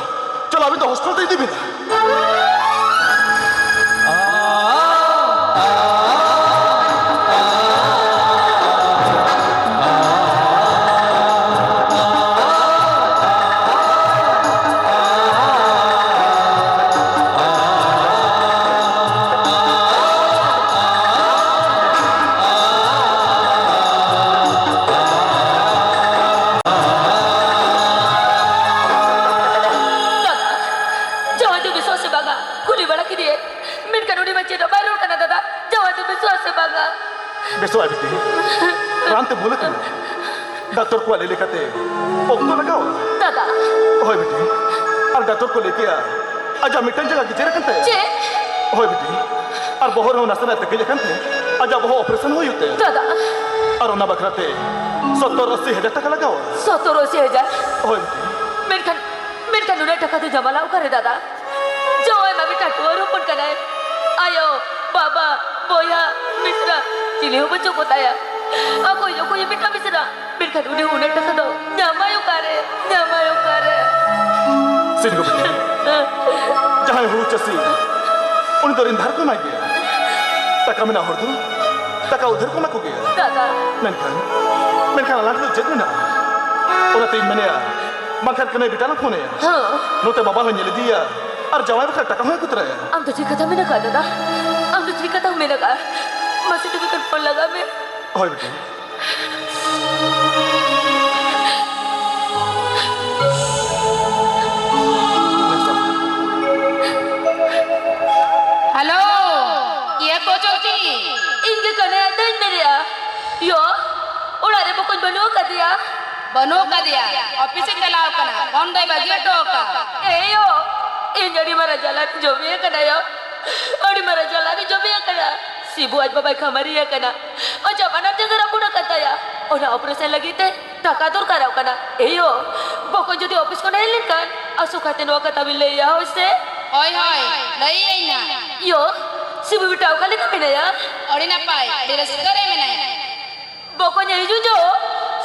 ᱪᱚᱞᱚ, ᱟᱹᱵᱤᱱ ᱫᱚ ᱦᱚᱥᱯᱤᱴᱟᱞ ᱛᱮ ᱤᱫᱤ ᱵᱤᱱ᱾ ᱢᱮᱱᱠᱷᱟᱱ ᱩᱱᱤ ᱢᱟ ᱪᱮᱫ ᱦᱚᱸ ᱵᱟᱭ ᱨᱚᱲ ᱠᱟᱱᱟ ᱫᱟᱫᱟ᱾ ᱡᱟᱶᱟᱭ ᱫᱚ ᱵᱮᱥᱚᱜ ᱟᱥᱮ ᱵᱟᱝᱟ? ᱵᱮᱥᱚᱜᱼᱟᱭ ᱵᱤᱴᱤ, ᱨᱟᱱ ᱛᱮ ᱵᱷᱩᱞ ᱟᱠᱟᱱᱟ᱾ ᱰᱟᱠᱛᱚᱨ ᱠᱚᱣᱟᱜ ᱞᱟᱹᱭ ᱞᱮᱠᱟᱛᱮ ᱚᱠᱛᱚ ᱞᱟᱜᱟᱣᱟ᱾ ᱫᱟᱫᱟ᱾ ᱦᱳᱭ ᱵᱤᱴᱤ, ᱟᱨ ᱰᱟᱠᱛᱚᱨ ᱠᱚ ᱞᱟᱹᱭ ᱠᱮᱜᱼᱟ ᱟᱡᱟᱜ ᱢᱤᱫᱴᱟᱝ ᱡᱟᱸᱜᱟ ᱜᱮᱡᱮᱨ ᱟᱠᱟᱱ ᱛᱟᱭᱟ᱾ ᱪᱮᱫ? ᱦᱳᱭ ᱵᱤᱴᱤ, ᱟᱨ ᱵᱚᱦᱚᱜ ᱨᱮᱦᱚᱸ ᱱᱟᱥᱮᱱᱟᱜ ᱛᱮᱠᱮᱡ ᱟᱠᱟᱱ ᱛᱮ ᱟᱡᱟᱜ ᱵᱚᱦᱚᱜ ᱚᱯᱟᱨᱮᱥᱚᱱ ᱦᱩᱭᱩᱜ ᱛᱟᱭᱟ᱾ ᱫᱟᱫᱟ᱾ ᱟᱨ ᱚᱱᱟ ᱵᱟᱠᱷᱨᱟ ᱛᱮ ᱥᱚᱛᱛᱚᱨ ᱟᱥᱤ ᱦᱟᱡᱟᱨ ᱴᱟᱠᱟ ᱞᱟᱜᱟᱣᱟ᱾ ᱥᱚᱛᱛᱚᱨ ᱟᱥᱤ ᱦᱟᱡᱟᱨ? ᱦᱳᱭ ᱵᱤᱴᱤ᱾ ᱢᱮᱱᱠᱷᱟᱱ, ᱢᱮᱱᱠᱷᱟᱱ ᱱᱩᱱᱟᱹᱜ ᱴᱟᱠᱟ ᱫᱚ ᱡᱟᱢᱟᱞᱟ ᱚᱠᱟᱨᱮ ᱫᱟᱫᱟ? ᱡᱟᱶᱟᱭ ᱢᱟ ᱢᱤᱫᱴᱟᱝ ᱴᱩᱣᱟᱹᱨ ᱦᱚᱯᱚᱱ ᱠᱟᱱᱟᱭ᱾ ᱟᱭᱳ, ᱵᱟᱵᱟ, ᱵᱚᱭᱦᱟ, ᱢᱤᱥᱨᱟ ᱪᱤᱞᱤ ᱦᱚᱸ ᱵᱟᱹᱪᱩᱜ ᱠᱚ ᱛᱟᱭᱟ᱾ ᱚᱠᱚᱭ, ᱚᱠᱚᱭ ᱢᱤᱫᱴᱟᱝ ᱢᱤᱥᱨᱟ? ᱢᱮᱱᱠᱷᱟᱱ ᱩᱱᱤ ᱩᱱᱟᱹᱜ ᱴᱟᱠᱟ ᱫᱚ ᱧᱟᱢᱟᱭ ᱚᱠᱟᱨᱮ? ᱧᱟᱢᱟᱭ ᱚᱠᱟᱨᱮ? ᱥᱤᱱᱜᱚ ᱵᱤᱴᱤ, ᱡᱟᱦᱟᱸᱭ ᱦᱩᱲᱩ ᱪᱟᱹᱥᱤ, ᱩᱱᱤ ᱫᱚ ᱨᱤᱱ ᱫᱷᱟᱨ ᱠᱚ ᱮᱢᱟᱭ ᱜᱮᱭᱟ᱾ ᱴᱟᱠᱟ ᱢᱮᱱᱟᱜ ᱦᱚᱲ ᱫᱚ ᱴᱟᱠᱟ ᱩᱫᱷᱟᱹᱨ ᱠᱚ ᱮᱢᱟ ᱠᱚ ᱜᱮᱭᱟ᱾ ᱫᱟᱫᱟ᱾ ᱢᱮᱱᱠᱷᱟᱱ, ᱢᱮᱱᱠᱷᱟᱱ ᱟᱱᱟᱴ ᱫᱚ ᱪᱮᱫ ᱢᱮᱱᱟᱜᱼᱟ? ᱚᱱᱟᱛᱮᱧ ᱢᱮᱱᱮᱫᱼᱟ, ᱵᱟᱝᱠᱷᱟᱱ ᱠᱟᱹᱱᱟᱹᱭ ᱵᱮᱴᱟ ᱞᱟᱝ ᱯᱷᱳᱱ ᱟᱭᱟ᱾ ᱦᱮᱸ᱾ ᱱᱚᱛᱮ ᱵᱟᱵᱟ ᱦᱚᱸᱧ ᱧᱮᱞ ᱤᱫᱤᱭᱟ ᱟᱨ ᱡᱟᱶᱟᱭ ᱵᱟᱠᱷᱨᱟ ᱴᱟᱠᱟ ᱦᱚᱸᱭ ᱟᱹᱜᱩ ᱛᱚᱨᱟᱭᱟ᱾ ᱟᱢ ᱫᱚ ᱪᱮᱫ ᱠᱟᱛᱷᱟ ᱢᱮᱱ ᱟᱠᱟᱫ ᱫᱟᱫᱟ? ᱟᱢ ᱫᱚ ᱪᱮᱫ ᱠᱟᱛᱷᱟᱢ ᱢᱮᱱ ᱟᱠᱟᱫ? ᱢᱟᱥᱮ ᱛᱚᱵᱮ ᱠᱷᱟᱱ ᱯᱷᱳᱱ ᱞᱟᱜᱟᱣ ᱢᱮ᱾ ᱦᱳᱭ ᱵᱤᱴᱤ᱾ ᱦᱮᱞᱳ, ᱤᱭᱟᱹ ᱠᱚ ᱪᱚᱝ ᱪᱤ? ᱤᱧ ᱜᱮ ᱠᱟᱱᱟᱭᱟ, ᱫᱟᱹᱧ ᱢᱮᱱᱮᱜᱼᱟ᱾ ᱭᱳ, ᱚᱲᱟᱜ ᱨᱮ ᱵᱚᱠᱚᱧ ᱵᱟᱹᱱᱩᱜ ᱟᱠᱟᱫᱮᱭᱟ᱾ ᱵᱟᱹᱱᱩᱜ ᱟᱠᱟᱫᱮᱭᱟ, ᱚᱯᱷᱤᱥ ᱮ ᱪᱟᱞᱟᱣ ᱟᱠᱟᱱᱟ, ᱯᱷᱳᱱ ᱫᱚᱭ ᱵᱟᱹᱜᱤ ᱦᱚᱴᱚ ᱟᱠᱟᱫ᱾ ᱮ ᱭᱳ, ᱤᱧ ᱟᱹᱰᱤ ᱢᱟᱨᱟᱝ ᱡᱟᱞᱟ ᱨᱤᱧ ᱡᱚᱵᱮ ᱟᱠᱟᱱᱟ ᱭᱳ, ᱟᱹᱰᱤ ᱢᱟᱨᱟᱝ ᱡᱟᱞᱟ ᱨᱤᱧ ᱡᱚᱵᱮ ᱟᱠᱟᱱᱟ᱾ ᱥᱤᱵᱩ ᱟᱡ ᱵᱟᱵᱟᱭ ᱠᱷᱟᱢᱟᱨᱤ ᱟᱠᱟᱱᱟ, ᱟᱡᱟᱜ ᱵᱟᱱᱟᱨ ᱡᱟᱸᱜᱟ ᱨᱟᱹᱯᱩᱫ ᱟᱠᱟᱱ ᱛᱟᱭᱟ, ᱚᱱᱟ ᱚᱯᱟᱨᱮᱥᱚᱱ ᱞᱟᱹᱜᱤᱫ ᱛᱮ ᱴᱟᱠᱟ ᱫᱚᱨᱠᱟᱨᱚᱜ ᱠᱟᱱᱟ᱾ ᱮᱭᱳ, ᱵᱚᱠᱚᱧ ᱡᱩᱫᱤ ᱚᱯᱷᱤᱥ ᱠᱷᱚᱱ ᱦᱮᱡ ᱞᱮᱱᱠᱷᱟᱱ ᱟᱥᱚᱠᱟ ᱛᱮ ᱱᱚᱣᱟ ᱠᱟᱛᱷᱟ ᱵᱤᱱ ᱞᱟᱹᱭᱟ, ᱦᱳᱭ ᱥᱮ? ᱦᱳᱭ, ᱦᱳᱭ, ᱞᱟᱹᱭᱟᱹᱧ ᱱᱟ᱾ ᱭᱳ, ᱥᱤᱵᱩ ᱵᱮᱴᱟ ᱚᱠᱟ ᱞᱮᱠᱟ ᱢᱮᱱᱟᱭᱟ? ᱟᱹᱰᱤ ᱱᱟᱯᱟᱭ, ᱟᱹᱰᱤ ᱨᱟᱹᱥᱠᱟᱹ ᱨᱮ ᱢᱮᱱᱟᱭᱟ᱾ ᱵᱚᱠᱚᱧ ᱮ ᱦᱤᱡᱩᱜ ᱡᱚ,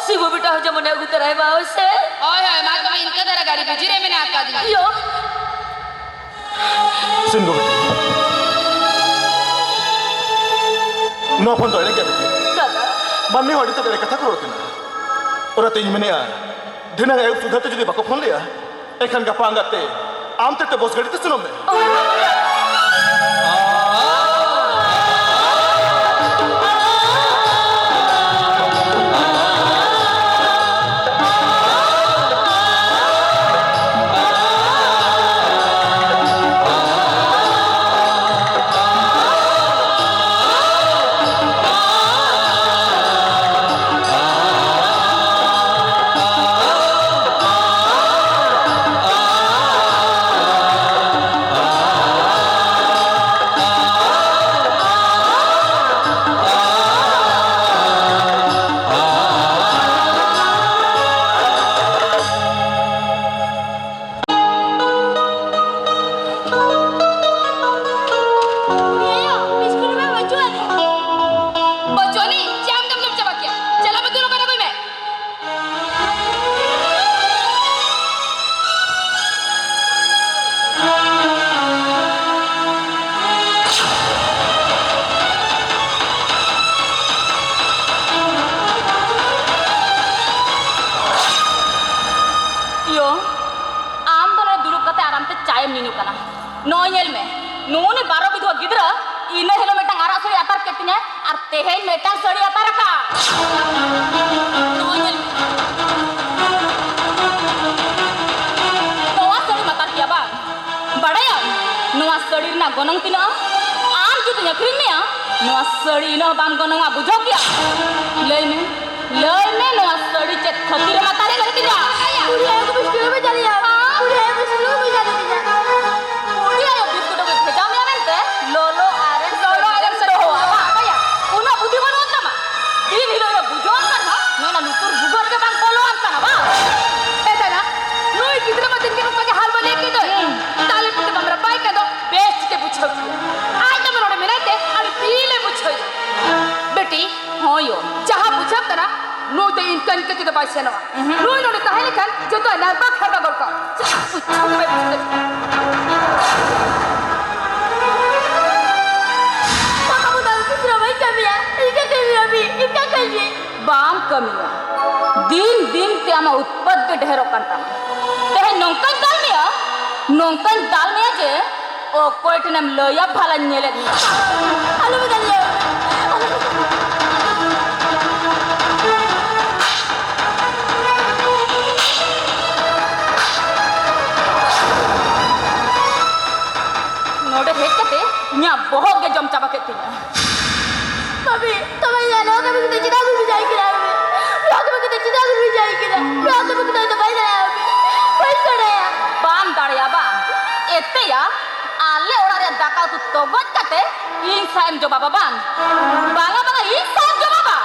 ᱥᱤᱵᱩ ᱵᱮᱴᱟ ᱦᱚᱸ ᱡᱮᱢᱚᱱ ᱮ ᱟᱹᱜᱩ ᱛᱚᱨᱟᱭ ᱢᱟ, ᱦᱳᱭ ᱥᱮ? ᱦᱳᱭ, ᱦᱳᱭ, ᱢᱟ ᱛᱚᱵᱮ ᱤᱱᱠᱟᱹ ᱫᱷᱟᱨᱟ ᱜᱟᱹᱰᱤ ᱵᱤᱡᱤ ᱨᱮ ᱢᱮᱱᱟᱜ ᱟᱠᱟᱫᱤᱧᱟ᱾ ᱭᱳ᱾ ᱥᱤᱱ ᱜᱚ ᱵᱤᱴᱤ, ᱱᱚᱣᱟ ᱯᱷᱳᱱ ᱫᱚ ᱮᱲᱮ ᱜᱮᱭᱟ ᱵᱤᱴᱤ᱾ ᱫᱟᱫᱟ᱾ ᱢᱟᱹᱱᱢᱤ ᱦᱚᱸ ᱟᱹᱰᱤ ᱛᱮᱫ ᱮᱲᱮ ᱠᱟᱛᱷᱟ ᱠᱚ ᱨᱚᱲ ᱠᱟᱱᱟ᱾ ᱚᱱᱟᱛᱮ ᱤᱧ ᱢᱮᱱᱮᱜᱼᱟ, ᱫᱷᱤᱱᱟᱹᱝ ᱟᱹᱭᱩᱵ ᱥᱩᱫᱷᱟᱹ ᱛᱮ ᱡᱩᱫᱤ ᱵᱟᱠᱚ ᱯᱷᱳᱱ ᱞᱮᱜᱼᱟ, ᱮᱱᱠᱷᱟᱱ ᱜᱟᱯᱟ ᱟᱸᱜᱟᱛ ᱛᱮ ᱟᱢ ᱛᱮᱫ ᱛᱮ ᱵᱚᱥ ᱜᱟᱹᱰᱤ ᱛᱮ ᱥᱮᱱᱚᱜ ᱢᱮ᱾ ᱤᱱᱟᱹ ᱦᱤᱞᱳᱜ ᱢᱤᱫᱴᱟᱝ ᱟᱨᱟᱜ ᱥᱟᱹᱲᱤ ᱟᱛᱟᱨ ᱠᱮᱫ ᱛᱤᱧᱟᱭ, ᱟᱨ ᱛᱮᱦᱮᱧ ᱢᱤᱫᱴᱟᱝ ᱥᱟᱹᱲᱤ ᱟᱛᱟᱨ ᱟᱠᱟᱫ᱾ ᱱᱚᱜᱼᱚᱭ ᱧᱮᱞ ᱢᱮ᱾ ᱱᱚᱣᱟ ᱥᱟᱹᱲᱤᱢ ᱟᱛᱟᱨ ᱠᱮᱭᱟ ᱵᱟᱝ? ᱵᱟᱲᱟᱭᱟᱢ, ᱱᱚᱣᱟ ᱥᱟᱹᱲᱤ ᱨᱮᱱᱟᱜ ᱜᱚᱱᱚᱝ ᱛᱤᱱᱟᱹᱜᱼᱟ? ᱟᱢ ᱡᱩᱫᱤᱧ ᱟᱹᱠᱷᱨᱤᱧ ᱢᱮᱭᱟ, ᱱᱚᱣᱟ ᱥᱟᱹᱲᱤ ᱤᱱᱟᱹ ᱦᱚᱸ ᱵᱟᱢ ᱜᱚᱱᱚᱝᱟ, ᱵᱩᱡᱷᱟᱹᱣ ᱠᱮᱭᱟ? ᱞᱟᱹᱭ ᱢᱮ, ᱞᱟᱹᱭ ᱢᱮ, ᱱᱚᱣᱟ ᱥᱟᱹᱲᱤ ᱪᱮᱫ ᱠᱷᱟᱹᱛᱤᱨ ᱮᱢ ᱟᱛᱟᱨ ᱠᱮᱫ ᱛᱤᱧᱟ? ᱵᱩᱲᱦᱤ ᱟᱭᱳ ᱠᱚ ᱵᱤᱥᱠᱩᱴ ᱵᱷᱮᱡᱟ ᱞᱮᱭᱟ᱾ ᱵᱩᱲᱦᱤ ᱟᱭᱳ ᱵᱤᱥᱠᱩᱴ ᱠᱚ ᱵᱷᱮᱡᱟ ᱞᱮᱭᱟ᱾ ᱵᱩᱲᱦᱤ ᱟᱭᱳ ᱵᱤᱥᱠᱩᱴ ᱠᱚ ᱵᱷᱮᱡᱟ ᱢᱮᱭᱟ ᱢᱮᱱᱛᱮ ᱞᱚᱞᱚ ᱟᱨᱮᱢ ᱞᱚᱞᱚ ᱟᱨᱮᱢ ᱫᱚᱦᱚᱣᱟ, ᱵᱟᱝ? ᱵᱟᱝ, ᱩᱱᱟᱹᱜ ᱵᱩᱫᱷᱤ ᱵᱟᱹᱱᱩᱜ ᱛᱟᱢᱟ᱾ ᱫᱤᱱ ᱦᱤᱞᱳᱜ ᱮ ᱵᱩᱡᱷᱟᱹᱣᱟᱢ ᱠᱟᱱ ᱦᱟᱸᱜ, ᱱᱚᱜᱼᱚᱭ ᱱᱟ ᱞᱩᱛᱩᱨ ᱵᱷᱩᱜᱟᱹᱜ ᱨᱮᱜᱮ ᱵᱟᱝ ᱵᱚᱞᱚᱣᱟᱢ ᱠᱟᱱᱟ, ᱵᱟᱝ? ᱮ ᱫᱟᱫᱟ, ᱱᱩᱭ ᱜᱤᱫᱽᱨᱟᱹ ᱢᱟ ᱫᱤᱱ ᱜᱮ ᱱᱚᱝᱠᱟ ᱜᱮ ᱦᱟᱞ ᱵᱟᱞᱮ ᱠᱮᱫᱚᱭ᱾ ᱦᱩᱸ᱾ ᱛᱟᱞᱮ ᱯᱤᱴᱷᱟᱹ ᱵᱟᱢ ᱨᱟᱯᱟᱭ ᱠᱮᱫᱚ, ᱵᱮᱥ ᱜᱮ ᱵᱩᱡᱷᱟᱹᱣ ᱠᱮᱫᱟ᱾ ᱟᱡ ᱫᱚ ᱱᱚᱰᱮ ᱢᱮᱱᱟᱭ ᱛᱮ, ᱟᱹᱰᱤ ᱯᱷᱤᱞ ᱮ ᱵᱩᱡᱷᱟᱹᱣ ᱮᱫᱟ᱾ ᱵᱮᱴᱤ, ᱦᱳᱭ ᱭᱳ᱾ ᱡᱟᱦᱟᱸ ᱵᱩᱡᱷᱟᱹᱜ ᱠᱟᱱᱟ, ᱱᱩᱭ ᱫᱚ ᱤᱱᱠᱟᱹ ᱤᱱᱠᱟᱹ ᱛᱮᱫᱚ ᱵᱟᱭ ᱥᱮᱱᱚᱜᱼᱟ᱾ ᱩᱦᱩᱸ᱾ ᱱᱩᱭ ᱱᱚᱰᱮ ᱛᱟᱦᱮᱸ ᱞᱮᱠᱷᱟᱱ ᱡᱚᱛᱚ ᱱᱟᱨᱵᱟ ᱠᱷᱟᱨᱵᱟ ᱜᱚᱫ ᱠᱟᱜᱼᱟ᱾ ᱪᱮᱫ ᱵᱩᱡᱷᱟᱹᱣ ᱵᱟᱭ ᱵᱩᱡᱷᱟᱹᱣ᱾ ᱵᱟᱵᱟ, ᱵᱟᱵᱟ, ᱤᱧ ᱫᱚ ᱵᱟᱹᱧ ᱠᱟᱹᱢᱤᱭᱟ᱾ ᱤᱧ ᱠᱟᱹᱢᱤᱭᱟ, ᱤᱧ ᱠᱟᱹᱢᱤᱭᱟ᱾ ᱵᱟᱢ ᱠᱟᱹᱢᱤᱭᱟ᱾ ᱫᱤᱱ ᱫᱤᱱ ᱛᱮ ᱟᱢᱟᱜ ᱩᱛᱯᱟᱛ ᱜᱮ ᱰᱷᱮᱨᱚᱜ ᱠᱟᱱ ᱛᱟᱢᱟ᱾ ᱛᱮᱦᱮᱧ ᱱᱚᱝᱠᱟᱧ ᱫᱟᱞ ᱢᱮᱭᱟ, ᱱᱚᱝᱠᱟᱧ ᱫᱟᱞ ᱢᱮᱭᱟ ᱡᱮ ᱚᱠᱚᱭ ᱴᱷᱮᱱᱮᱢ ᱞᱟᱹᱭᱟ ᱵᱷᱟᱞᱟᱧ ᱧᱮᱞᱮᱫ ᱢᱮᱭᱟ᱾ ᱟᱞᱚᱢ ᱫᱟᱞᱮᱭᱟ᱾ ᱱᱚᱰᱮ ᱦᱮᱡ ᱠᱟᱛᱮ ᱤᱧᱟᱹᱜ ᱵᱚᱦᱚᱜ ᱜᱮ ᱡᱚᱢ ᱪᱟᱵᱟ ᱠᱮᱫ ᱛᱤᱧᱟ᱾ ᱵᱟᱹᱵᱤ, ᱛᱚᱵᱮ ᱤᱧ ᱱᱚᱣᱟ ᱠᱟᱹᱢᱤ ᱠᱟᱛᱮ ᱪᱮᱫᱟᱜ ᱵᱟᱹᱧ ᱵᱩᱡᱷᱟᱹᱣ ᱠᱮᱫᱟ, ᱵᱟᱹᱵᱤ? ᱱᱚᱣᱟ ᱠᱟᱹᱢᱤ ᱠᱟᱛᱮ ᱪᱮᱫᱟᱜ ᱵᱟᱹᱧ ᱵᱩᱡᱷᱟᱹᱣ ᱠᱮᱫᱟ? ᱱᱚᱣᱟ ᱠᱟᱹᱢᱤ ᱠᱟᱛᱮ ᱤᱧ ᱫᱚ ᱵᱟᱹᱧ ᱫᱟᱲᱮᱭᱟᱜᱼᱟ, ᱵᱟᱹᱵᱤ᱾ ᱵᱟᱹᱧ ᱫᱟᱲᱮᱭᱟᱜᱼᱟ᱾ ᱵᱟᱢ ᱫᱟᱲᱮᱭᱟᱜᱼᱟ ᱵᱟᱝ? ᱮᱛᱮᱭᱟ, ᱟᱞᱮ ᱚᱲᱟᱜ ᱨᱮᱭᱟᱜ ᱫᱟᱠᱟ ᱩᱛᱩ ᱛᱚᱜᱚᱡ ᱠᱟᱛᱮ ᱤᱧ ᱥᱟᱶ ᱮᱢ ᱡᱚᱵᱟᱵᱟ ᱵᱟᱝ? ᱵᱟᱝᱟ, ᱵᱟᱝᱟ, ᱤᱧ ᱥᱟᱶ ᱮᱢ ᱡᱚᱵᱟᱵᱟ᱾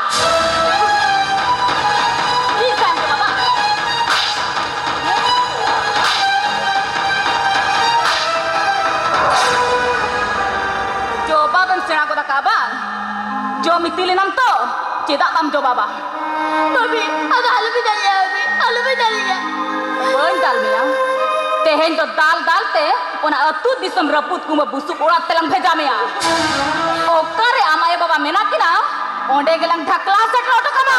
ᱤᱧ ᱥᱟᱶ ᱮᱢ ᱡᱚᱵᱟᱵᱟ᱾ ᱡᱚᱵᱟᱵ ᱮᱢ ᱥᱮᱬᱟ ᱜᱚᱫ ᱟᱠᱟᱫᱼᱟ ᱵᱟᱝ? ᱡᱚᱢ ᱤᱫᱤ ᱞᱮᱱᱟᱢ ᱛᱚ, ᱪᱮᱫᱟᱜ ᱵᱟᱢ ᱡᱚᱵᱟᱵᱟ? ᱵᱟᱹᱵᱤ, ᱟᱫᱚ ᱟᱞᱚᱯᱮ ᱫᱟᱞᱮᱭᱟ, ᱵᱟᱹᱵᱤ, ᱟᱞᱚᱯᱮ ᱫᱟᱞᱮᱭᱟ᱾ ᱵᱟᱹᱧ ᱫᱟᱞ ᱢᱮᱭᱟ᱾ ᱛᱮᱦᱮᱧ ᱫᱚ ᱫᱟᱞ ᱫᱟᱞ ᱛᱮ ᱚᱱᱟ ᱟᱹᱛᱩ ᱫᱤᱥᱚᱢ ᱨᱟᱹᱯᱩᱫ ᱠᱩᱢᱵᱟᱹ ᱵᱩᱥᱩᱵ ᱚᱲᱟᱜ ᱛᱮᱞᱟᱝ ᱵᱷᱮᱡᱟ ᱢᱮᱭᱟ᱾ ᱚᱠᱟᱨᱮ ᱟᱢ ᱟᱭᱳ ᱵᱟᱵᱟ ᱢᱮᱱᱟᱜ ᱠᱤᱱᱟ, ᱚᱸᱰᱮ ᱜᱮᱞᱟᱝ ᱰᱷᱟᱠᱞᱟ ᱥᱮᱴᱮᱨ ᱦᱚᱴᱚ ᱠᱟᱢᱟ᱾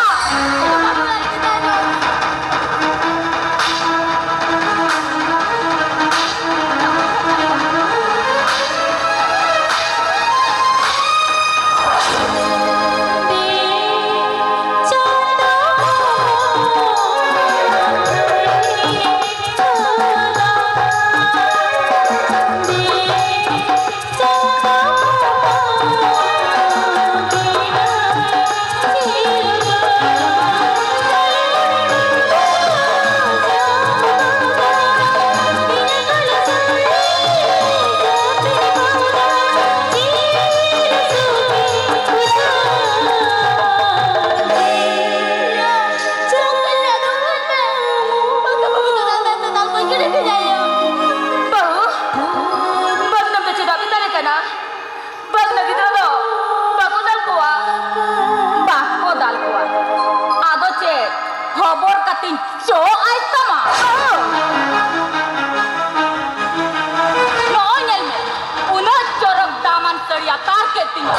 ᱫᱟᱲᱮᱭᱟᱛᱟᱲ ᱠᱮᱫ ᱛᱤᱧᱟ᱾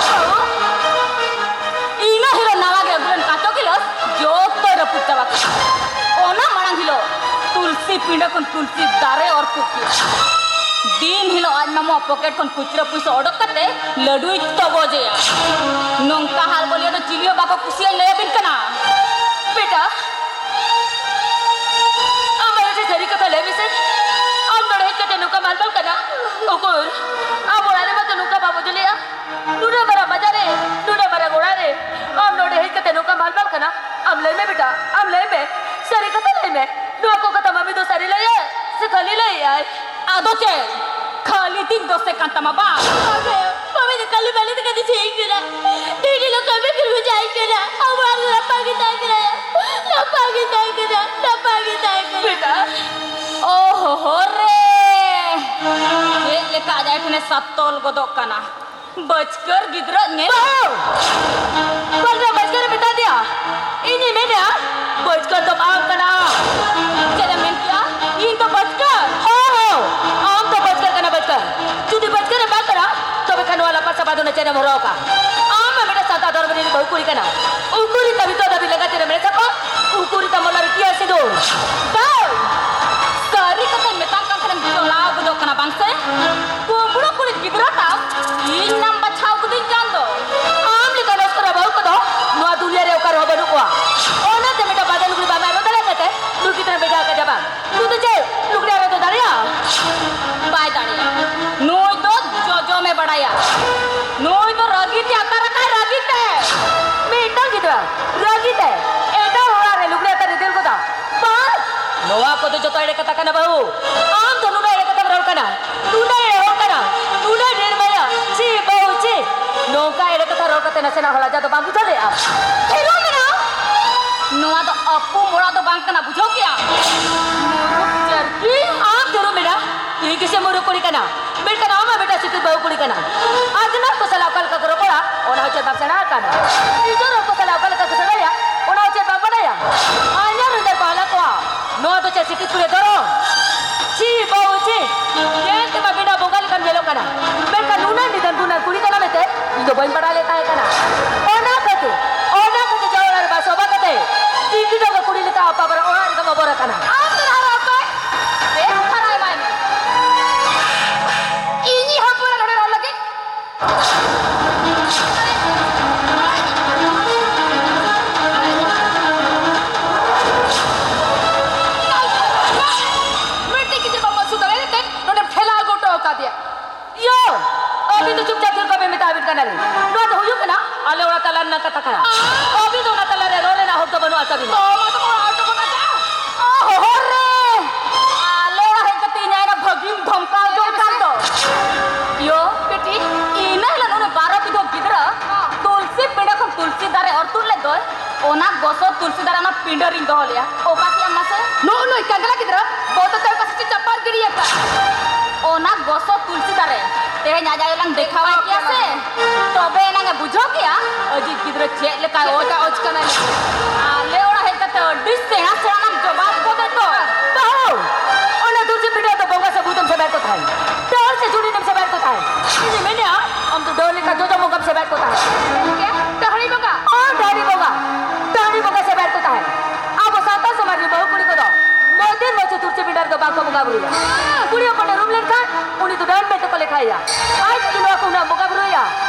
ᱤᱱᱟᱹ ᱦᱤᱞᱳᱜ ᱱᱟᱣᱟ ᱜᱮ ᱟᱹᱜᱩ ᱞᱮᱱ ᱠᱟᱸᱪᱚ ᱜᱤᱞᱟᱹᱥ ᱡᱚᱛᱚᱭ ᱨᱟᱹᱯᱩᱫ ᱪᱟᱵᱟ ᱠᱮᱫᱟ᱾ ᱚᱱᱟ ᱢᱟᱲᱟᱝ ᱦᱤᱞᱳᱜ ᱛᱩᱞᱥᱤ ᱯᱤᱸᱰᱟᱹ ᱠᱷᱚᱱ ᱛᱩᱞᱥᱤ ᱫᱟᱨᱮ ᱚᱨ ᱛᱩᱫ ᱠᱮᱫᱟ᱾ ᱫᱤᱱ ᱦᱤᱞᱳᱜ ᱟᱡ ᱢᱟᱢᱟ ᱯᱚᱠᱮᱴ ᱠᱷᱚᱱ ᱠᱷᱩᱪᱨᱟᱹ ᱯᱩᱭᱥᱟᱹ ᱚᱰᱚᱠ ᱠᱟᱛᱮ ᱞᱟᱹᱰᱩᱭ ᱛᱚᱜᱚᱡᱮᱭᱟ᱾ ᱱᱚᱝᱠᱟ ᱦᱟᱞ ᱵᱚᱞᱤᱭᱟ ᱫᱚ ᱪᱤᱞᱤ ᱦᱚᱸ ᱵᱟᱠᱚ ᱠᱩᱥᱤᱭᱟᱜ ᱞᱟᱹᱭᱟᱵᱤᱱ ᱠᱟᱱᱟ᱾ ᱵᱮᱴᱟ, ᱟᱢ ᱟᱭᱳ ᱴᱷᱮᱱ ᱥᱟᱹᱨᱤ ᱠᱟᱛᱷᱟ ᱞᱟᱹᱭ ᱢᱮᱥᱮ, ᱟᱢ ᱱᱚᱰᱮ ᱦᱮᱡ ᱠᱟᱛᱮ ᱱᱚᱝᱠᱟ ᱢᱟᱞᱵᱟᱞ ᱠᱟᱱᱟ? ᱩᱠᱩᱨ, ᱟᱢ ᱚᱲᱟᱜ ᱨᱮᱢᱟ ᱛᱚ ᱱᱚᱝᱠᱟ ᱵᱟᱢ ᱚᱡᱚ ᱞᱮᱜᱼᱟ᱾ ᱱᱩᱱᱟᱹᱜ ᱢᱟᱨᱟᱝ ᱵᱟᱡᱟᱨ ᱨᱮ, ᱱᱩᱱᱟᱹᱜ ᱢᱟᱨᱟᱝ ᱚᱲᱟᱜ ᱨᱮ, ᱟᱢ ᱱᱚᱰᱮ ᱦᱮᱡ ᱠᱟᱛᱮ ᱱᱚᱝᱠᱟ ᱢᱟᱞᱵᱟᱞ ᱠᱟᱱᱟ? ᱟᱢ ᱞᱟᱹᱭ ᱢᱮ ᱵᱮᱴᱟ, ᱟᱢ ᱞᱟᱹᱭ ᱢᱮ, ᱥᱟᱹᱨᱤ ᱠᱟᱛᱷᱟ ᱞᱟᱹᱭ ᱢᱮ, ᱱᱚᱣᱟ ᱠᱚ ᱠᱟᱛᱷᱟ ᱢᱟᱢᱤ ᱫᱚ ᱥᱟᱹᱨᱤ ᱞᱟᱹᱭᱟ ᱥᱮ ᱠᱷᱟᱹᱞᱤ ᱞᱟᱹᱭᱟᱭ? ᱟᱫᱚ ᱪᱮᱫ? ᱠᱷᱟᱹᱞᱤ ᱛᱤᱧ ᱫᱳᱥᱮ ᱠᱟᱱ ᱛᱟᱢᱟ ᱵᱟᱝ? ᱟᱢ ᱫᱚ ᱢᱟᱢᱤ ᱫᱚ ᱠᱷᱟᱹᱞᱤ ᱵᱟᱹᱞᱤ ᱛᱮᱜᱮ ᱫᱤᱥᱟᱹᱭᱤᱧ ᱠᱟᱱᱟ᱾ ᱰᱮᱞᱤ ᱞᱚ ᱠᱟᱹᱢᱤ ᱠᱚ ᱵᱩᱡᱷᱟᱹᱣᱤᱧ ᱠᱟᱱᱟ᱾ ᱟᱵᱚ ᱚᱲᱟᱜ ᱨᱮ ᱱᱟᱯᱟᱭ ᱜᱮ ᱛᱟᱦᱮᱸ ᱠᱟᱱᱟᱭᱟ᱾ ᱱᱟᱯᱟᱭ ᱜᱮ ᱛᱟᱦᱮᱸ ᱠᱟᱱᱟ, ᱱᱟᱯᱟᱭ ᱜᱮ ᱛᱟᱦᱮᱸ ᱠᱟᱱᱟ᱾ ᱵᱮᱴᱟ᱾ ᱳ ᱦᱳ ᱦᱳ ᱨᱮ! ᱪᱮᱫ ᱞᱮᱠᱟ ᱟᱡ ᱟᱡ ᱴᱷᱮᱱᱮ ᱥᱟᱛᱚᱞ ᱜᱚᱫᱚᱜ ᱠᱟᱱᱟ᱾ ᱵᱟᱹᱪᱠᱟᱹᱨ ᱜᱤᱫᱽᱨᱟᱹ ᱧᱮᱞ᱾ ᱵᱟᱹᱦᱩ! ᱚᱠᱟ ᱞᱮᱠᱟ ᱵᱟᱹᱪᱠᱟᱹᱨ ᱮ ᱢᱮᱛᱟ ᱫᱮᱭᱟ? ᱤᱧᱤᱧ ᱢᱮᱱᱮᱜᱼᱟ, ᱵᱟᱹᱪᱠᱟᱹᱨ ᱫᱚ ᱵᱟᱝ ᱠᱟᱱᱟ᱾ ᱪᱮᱫ ᱮᱢ ᱢᱮᱱ ᱠᱮᱜᱼᱟ? ᱤᱧ ᱫᱚ ᱵᱟᱹᱪᱠᱟᱹᱨ? ᱦᱳ, ᱦᱳ, ᱟᱢ ᱫᱚ ᱵᱟᱹᱪᱠᱟᱹᱨ ᱠᱟᱱᱟ, ᱵᱟᱹᱪᱠᱟᱹᱨ᱾ ᱡᱩᱫᱤ ᱵᱟᱹᱪᱠᱟᱹᱨ ᱮᱢ ᱵᱟᱝ ᱠᱟᱱᱟ, ᱛᱚᱵᱮ ᱠᱷᱟᱱ ᱱᱚᱣᱟ ᱞᱟᱯᱟ ᱥᱟᱯᱟ ᱫᱚ ᱪᱮᱫ ᱮᱢ ᱦᱚᱨᱚᱜ ᱟᱠᱟᱫ? ᱟᱢ ᱢᱟ ᱢᱤᱫᱴᱟᱝ ᱥᱟᱱᱛᱟᱲ ᱫᱷᱚᱨᱚᱢ ᱨᱤᱱᱤᱡ ᱵᱟᱹᱦᱩ ᱠᱩᱲᱤ ᱠᱟᱱᱟ᱾ ᱩᱠᱩᱨᱤ ᱛᱟᱵᱤ ᱛᱚ ᱫᱟᱵᱤ ᱞᱮᱸᱜᱟ ᱛᱤᱨᱮ ᱢᱮᱲᱦᱮᱫ ᱥᱟᱠᱚᱢ, ᱩᱠᱩᱨᱤ ᱛᱟᱢ ᱢᱚᱞᱟ ᱨᱮ ᱴᱤᱭᱟ ᱥᱤᱸᱫᱩᱨ᱾ ᱫᱟᱹᱭ! ᱥᱟᱹᱨᱤ ᱠᱟᱛᱷᱟᱧ ᱢᱮᱛᱟᱢ ᱠᱟᱱ ᱠᱷᱟᱱᱮᱢ ᱪᱚᱞᱟᱣ ᱜᱚᱫᱚᱜ ᱠᱟᱱᱟ ᱵᱟᱝ ᱥᱮ? ᱠᱩᱢᱵᱽᱲᱩ ᱠᱩᱲᱤ ᱜᱤᱫᱽᱨᱟᱹ ᱛᱟᱢ ᱤᱧ ᱱᱟᱢ ᱵᱟᱪᱷᱟᱣ ᱠᱤᱫᱤᱧ ᱠᱟᱱ ᱫᱚ᱾ ᱟᱢ ᱞᱮᱠᱟᱱ ᱚᱥᱠᱚᱨᱟ ᱵᱟᱹᱦᱩ ᱠᱚᱫᱚ ᱱᱚᱣᱟ ᱫᱩᱱᱤᱭᱟᱹ ᱨᱮ ᱚᱠᱟ ᱨᱮᱦᱚᱸ ᱵᱟᱹᱱᱩᱜ ᱠᱚᱣᱟ᱾ ᱚᱱᱟᱛᱮ ᱢᱤᱫᱴᱟᱝ ᱵᱟᱫᱟ ᱞᱩᱜᱽᱲᱤ ᱵᱟᱢ ᱟᱨᱚ ᱫᱟᱲᱮᱭᱟᱜ ᱠᱟᱱᱛᱮ ᱱᱩᱭ ᱜᱤᱫᱽᱨᱟᱹᱢ ᱵᱷᱮᱡᱟ ᱟᱠᱟᱫᱮᱭᱟ ᱵᱟᱝ? ᱱᱩᱭ ᱫᱚ ᱪᱮᱫ ᱞᱩᱜᱽᱲᱤ ᱟᱨᱚ ᱫᱚ ᱫᱟᱲᱮᱭᱟᱜᱼᱟ? ᱵᱟᱭ ᱫᱟᱲᱮᱭᱟᱜᱼᱟ᱾ ᱱᱩᱭ ᱫᱚ ᱡᱚᱡᱚᱢᱮ ᱵᱟᱲᱟᱭᱟ᱾ ᱱᱩᱭ ᱫᱚ ᱨᱟᱹᱜᱤ ᱛᱮ ᱟᱛᱟᱨ ᱟᱠᱟᱭ, ᱨᱟᱹᱜᱤ ᱛᱮ᱾ ᱢᱤᱫᱴᱟᱝ ᱜᱤᱫᱽᱨᱟᱹ ᱨᱟᱹᱜᱤ ᱛᱮ ᱮᱴᱟᱜ ᱚᱲᱟᱜ ᱨᱮ ᱞᱩᱜᱽᱲᱤ ᱟᱛᱟᱨ ᱤᱫᱤ ᱜᱚᱫᱟ᱾ ᱵᱟᱝ, ᱱᱚᱣᱟ ᱠᱚᱫᱚ ᱡᱚᱛᱚ ᱮᱲᱮ ᱠᱟᱛᱷᱟ ᱠᱟᱱᱟ ᱵᱟᱹᱦᱩ᱾ ᱟᱢ ᱫᱚ ᱱᱩᱱᱟᱹᱜ ᱮᱲᱮ ᱠᱟᱛᱷᱟᱢ ᱨᱚᱲ ᱠᱟᱱᱟ, ᱱᱩᱱᱟᱹᱜ ᱮᱲᱮ ᱦᱚᱲ ᱠᱟᱱᱟ, ᱱᱩᱱᱟᱹᱜ ᱰᱷᱮᱨ ᱢᱟᱭᱟ᱾ ᱪᱤ ᱵᱟᱹᱦᱩ ᱪᱤ, ᱱᱚᱝᱠᱟ ᱮᱲᱮ ᱠᱟᱛᱷᱟ ᱨᱚᱲ ᱠᱟᱛᱮ ᱱᱟᱥᱮᱱᱟᱜ ᱦᱚᱸ ᱞᱟᱡᱟ ᱫᱚ ᱵᱟᱢ ᱵᱩᱡᱷᱟᱹᱣ ᱞᱮᱜᱼᱟ? ᱛᱷᱤᱨᱚᱜ ᱢᱮ ᱱᱟ᱾ ᱱᱚᱣᱟ ᱫᱚ ᱟᱹᱯᱩ ᱢᱚᱲᱟ ᱫᱚ ᱵᱟᱝ ᱠᱟᱱᱟ, ᱵᱩᱡᱷᱟᱹᱣ ᱠᱮᱜᱼᱟᱢ? ᱢᱩᱨᱩᱠ ᱪᱟᱹᱨᱠᱤ᱾ ᱟᱢ ᱫᱩᱲᱩᱵ ᱢᱮ ᱱᱟ, ᱤᱧ ᱜᱮᱥᱮ ᱢᱩᱨᱩᱠ ᱠᱩᱲᱤ ᱠᱟᱱᱟ᱾ ᱢᱮᱱᱠᱷᱟᱱ ᱟᱢ ᱢᱟ ᱢᱤᱫᱴᱟᱝ ᱥᱤᱠᱷᱤᱛ ᱵᱟᱹᱦᱩ ᱠᱩᱲᱤ ᱠᱟᱱᱟ᱾ ᱟᱡᱽᱱᱟᱨ ᱠᱚ ᱥᱟᱞᱟᱜ ᱚᱠᱟ ᱞᱮᱠᱟ ᱠᱚ ᱨᱚᱯᱚᱲᱟ, ᱚᱱᱟ ᱦᱚᱸ ᱪᱮᱫ ᱵᱟᱢ ᱥᱮᱬᱟ ᱟᱠᱟᱱᱟ? ᱱᱤᱡᱮᱨ ᱦᱚᱲ ᱠᱚ ᱥᱟᱞᱟᱜ ᱚᱠᱟ ᱞᱮᱠᱟ ᱠᱚ ᱥᱟᱹᱜᱟᱹᱭᱟ, ᱚᱱᱟ ᱦᱚᱸ ᱪᱮᱫ ᱵᱟᱢ ᱵᱟᱰᱟᱭᱟ? ᱟᱧᱟᱨ ᱨᱮᱸᱡᱟᱨ ᱠᱚ ᱦᱟᱞᱟ ᱠᱚᱣᱟ, ᱱᱚᱣᱟ ᱫᱚ ᱪᱮᱫ ᱥᱤᱠᱷᱤᱛ ᱠᱩᱲᱤ ᱫᱷᱚᱨᱚᱢ? ᱪᱤ ᱵᱟᱹᱦᱩ ᱪᱤ, ᱧᱮᱞ ᱛᱮᱢᱟ ᱵᱮᱱᱟᱣ ᱵᱚᱸᱜᱟ ᱞᱮᱠᱟᱢ ᱧᱮᱞᱚᱜ ᱠᱟᱱᱟ, ᱢᱮᱱᱠᱷᱟᱱ ᱱᱩᱱᱟᱹᱜ ᱱᱤᱫᱷᱟᱹᱱ ᱜᱩᱱᱟᱹᱱ ᱠᱩᱲᱤ ᱫᱚ ᱢᱤᱫᱴᱤᱡ ᱜᱤᱫᱽᱨᱟᱹ ᱵᱟᱢ ᱟᱹᱥᱩᱞ ᱫᱟᱲᱮᱭᱟᱭ ᱛᱮ ᱱᱚᱰᱮᱢ ᱴᱷᱮᱞᱟᱣ ᱜᱚᱴᱚ ᱟᱠᱟᱫᱮᱭᱟ᱾ ᱭᱳ! ᱟᱹᱵᱤᱱ ᱫᱚ ᱪᱩᱯᱪᱟᱯ ᱛᱷᱤᱨ ᱠᱚᱜ ᱵᱤᱱ, ᱢᱮᱛᱟᱵᱤᱱ ᱠᱟᱱᱟᱞᱤᱧ᱾ ᱱᱚᱣᱟ ᱫᱚ ᱦᱩᱭᱩᱜ ᱠᱟᱱᱟ ᱟᱞᱮ ᱚᱲᱟᱜ ᱛᱟᱞᱟ ᱨᱮᱱᱟᱜ ᱠᱟᱛᱷᱟ ᱠᱟᱱᱟ᱾ ᱟᱹᱵᱤᱱ ᱫᱚ ᱚᱱᱟ ᱛᱟᱞᱟ ᱨᱮ ᱨᱚᱲ ᱨᱮᱱᱟᱜ ᱦᱚᱠ ᱫᱚ ᱵᱟᱹᱱᱩᱜ ᱟᱠᱟᱫ ᱵᱤᱱᱟ᱾ ᱛᱚ, ᱢᱟ ᱛᱚ ᱚᱲᱟᱜ ᱦᱚᱲ ᱴᱷᱮᱱ ᱠᱷᱚᱱ ᱟᱡᱟᱜ ᱚ, ᱦᱚᱦᱚ ᱨᱮ! ᱟᱞᱮ ᱚᱲᱟᱜ ᱦᱮᱡ ᱠᱟᱛᱮ ᱤᱧ ᱟᱭᱢᱟ ᱵᱷᱟᱹᱜᱤᱢ ᱫᱷᱚᱢᱠᱟᱣ ᱡᱚᱝ ᱠᱟᱱ ᱫᱚ᱾ ᱭᱳ, ᱵᱤᱴᱤ, ᱤᱱᱟᱹ ᱦᱤᱞᱳᱜ ᱩᱱᱤ ᱵᱟᱨᱚ ᱵᱤᱫᱷᱚ ᱜᱤᱫᱽᱨᱟᱹ ᱛᱩᱞᱥᱤ ᱯᱤᱸᱰᱟᱹ ᱠᱷᱚᱱ ᱛᱩᱞᱥᱤ ᱫᱟᱨᱮ ᱚᱨ ᱛᱩᱫ ᱞᱮᱫ ᱫᱚᱭ, ᱚᱱᱟ ᱜᱚᱥᱚ ᱛᱩᱞᱥᱤ ᱫᱟᱨᱮ ᱚᱱᱟ ᱯᱤᱸᱰᱟᱹ ᱨᱤᱧ ᱫᱚᱦᱚ ᱞᱮᱜᱼᱟ᱾ ᱚᱠᱟ ᱠᱮᱜᱼᱟᱢ ᱢᱟᱥᱮ? ᱱᱩᱜᱼᱩ ᱱᱩᱭ ᱠᱟᱸᱜᱞᱟ ᱜᱤᱫᱽᱨᱟᱹ ᱵᱚᱛᱚᱨ ᱛᱮ ᱚᱠᱟ ᱥᱮᱫ ᱪᱚ ᱪᱟᱯᱟᱫ ᱜᱤᱰᱤ ᱟᱠᱟᱫ᱾ ᱚᱱᱟ ᱜᱚᱥᱚ ᱛᱩᱞᱥᱤ ᱫᱟᱨᱮ ᱛᱮᱦᱮᱧ ᱟᱡ ᱟᱭᱳ ᱞᱟᱝ ᱫᱮᱠᱷᱟᱣᱟᱭ ᱠᱮᱭᱟ ᱥᱮ, ᱛᱚᱵᱮ ᱮᱱᱟᱝ ᱮ ᱵᱩᱡᱷᱟᱹᱣ ᱠᱮᱭᱟ ᱟᱹᱡᱤᱡ ᱜᱤᱫᱽᱨᱟᱹ ᱪᱮᱫ ᱞᱮᱠᱟᱭ ᱪᱮᱫ ᱚᱡ ᱞᱮᱠᱟ ᱚᱡ ᱠᱟᱱᱟᱭ᱾ ᱟᱞᱮ ᱚᱲᱟᱜ ᱦᱮᱡ ᱠᱟᱛᱮ ᱟᱹᱰᱤ ᱥᱮᱬᱟ ᱥᱮᱬᱟ ᱞᱟᱝ ᱡᱚᱵᱟᱵ ᱜᱚᱫᱮ ᱫᱚ᱾ ᱵᱟᱹᱦᱩ, ᱚᱱᱟ ᱛᱩᱞᱥᱤ ᱯᱤᱸᱰᱟᱹ ᱫᱚ ᱵᱚᱸᱜᱟ ᱥᱮ ᱵᱷᱩᱛ ᱮᱢ ᱥᱮᱵᱟᱭᱮᱫ ᱠᱚ ᱛᱟᱦᱮᱸᱫ? ᱰᱟᱹᱱ ᱥᱮ ᱡᱩᱱᱤᱱ ᱮᱢ ᱥᱮᱵᱟᱭᱮᱫ ᱠᱚ ᱛᱟᱦᱮᱸᱫ? ᱤᱧᱤᱧ ᱢᱮᱱᱮᱜᱼᱟ, ᱟᱢ ᱫᱚ ᱰᱟᱹᱱ ᱞᱮᱠᱟ ᱡᱚᱡᱚ ᱵᱚᱸᱜᱟᱢ ᱥᱮᱵᱟᱭᱮᱫ ᱠᱚ ᱛᱟᱦᱮᱸᱫ᱾ ᱪᱮᱫ? ᱰᱟᱹᱦᱲᱤ ᱵᱚᱸᱜᱟ? ᱦᱳᱭ, ᱰᱟᱹᱦᱲᱤ ᱵᱚᱸᱜᱟ᱾ ᱰᱟᱹᱦᱲᱤ ᱵᱚᱸᱜᱟ ᱥᱮᱵᱟᱭᱮᱫ ᱠᱚ ᱛᱟᱦᱮᱸᱫ᱾ ᱟᱵᱚ ᱥᱟᱱᱛᱟᱲ ᱥᱚᱢᱟᱡᱽ ᱨᱮ ᱵᱟᱹᱦᱩ ᱠᱩᱲᱤ ᱠᱚᱫᱚ ᱢᱚᱱᱫᱤᱨ ᱢᱚᱥᱡᱤᱫ ᱛᱩᱞᱥᱤ ᱯᱤᱸᱰᱟᱹ ᱨᱮᱫᱚ ᱵᱟᱝ ᱠᱚ ᱵᱚᱸᱜᱟ ᱵᱩᱨᱩᱭᱟ᱾ ᱠᱩᱲᱤ ᱦᱚᱯᱚᱱ ᱮ ᱨᱩᱢ ᱞᱮᱱᱠᱷᱟᱱ ᱩᱱᱤ ᱫᱚ ᱰᱟᱹᱱ ᱢᱮᱱᱛᱮ ᱠᱚ ᱞᱮᱠᱷᱟᱭᱮᱭᱟ᱾ ᱟᱡ ᱡᱩᱫᱤ ᱱᱚᱣᱟ ᱠᱚ ᱩᱱᱟᱹᱜ ᱵᱚᱸᱜᱟ ᱵᱩᱨᱩᱭᱟ,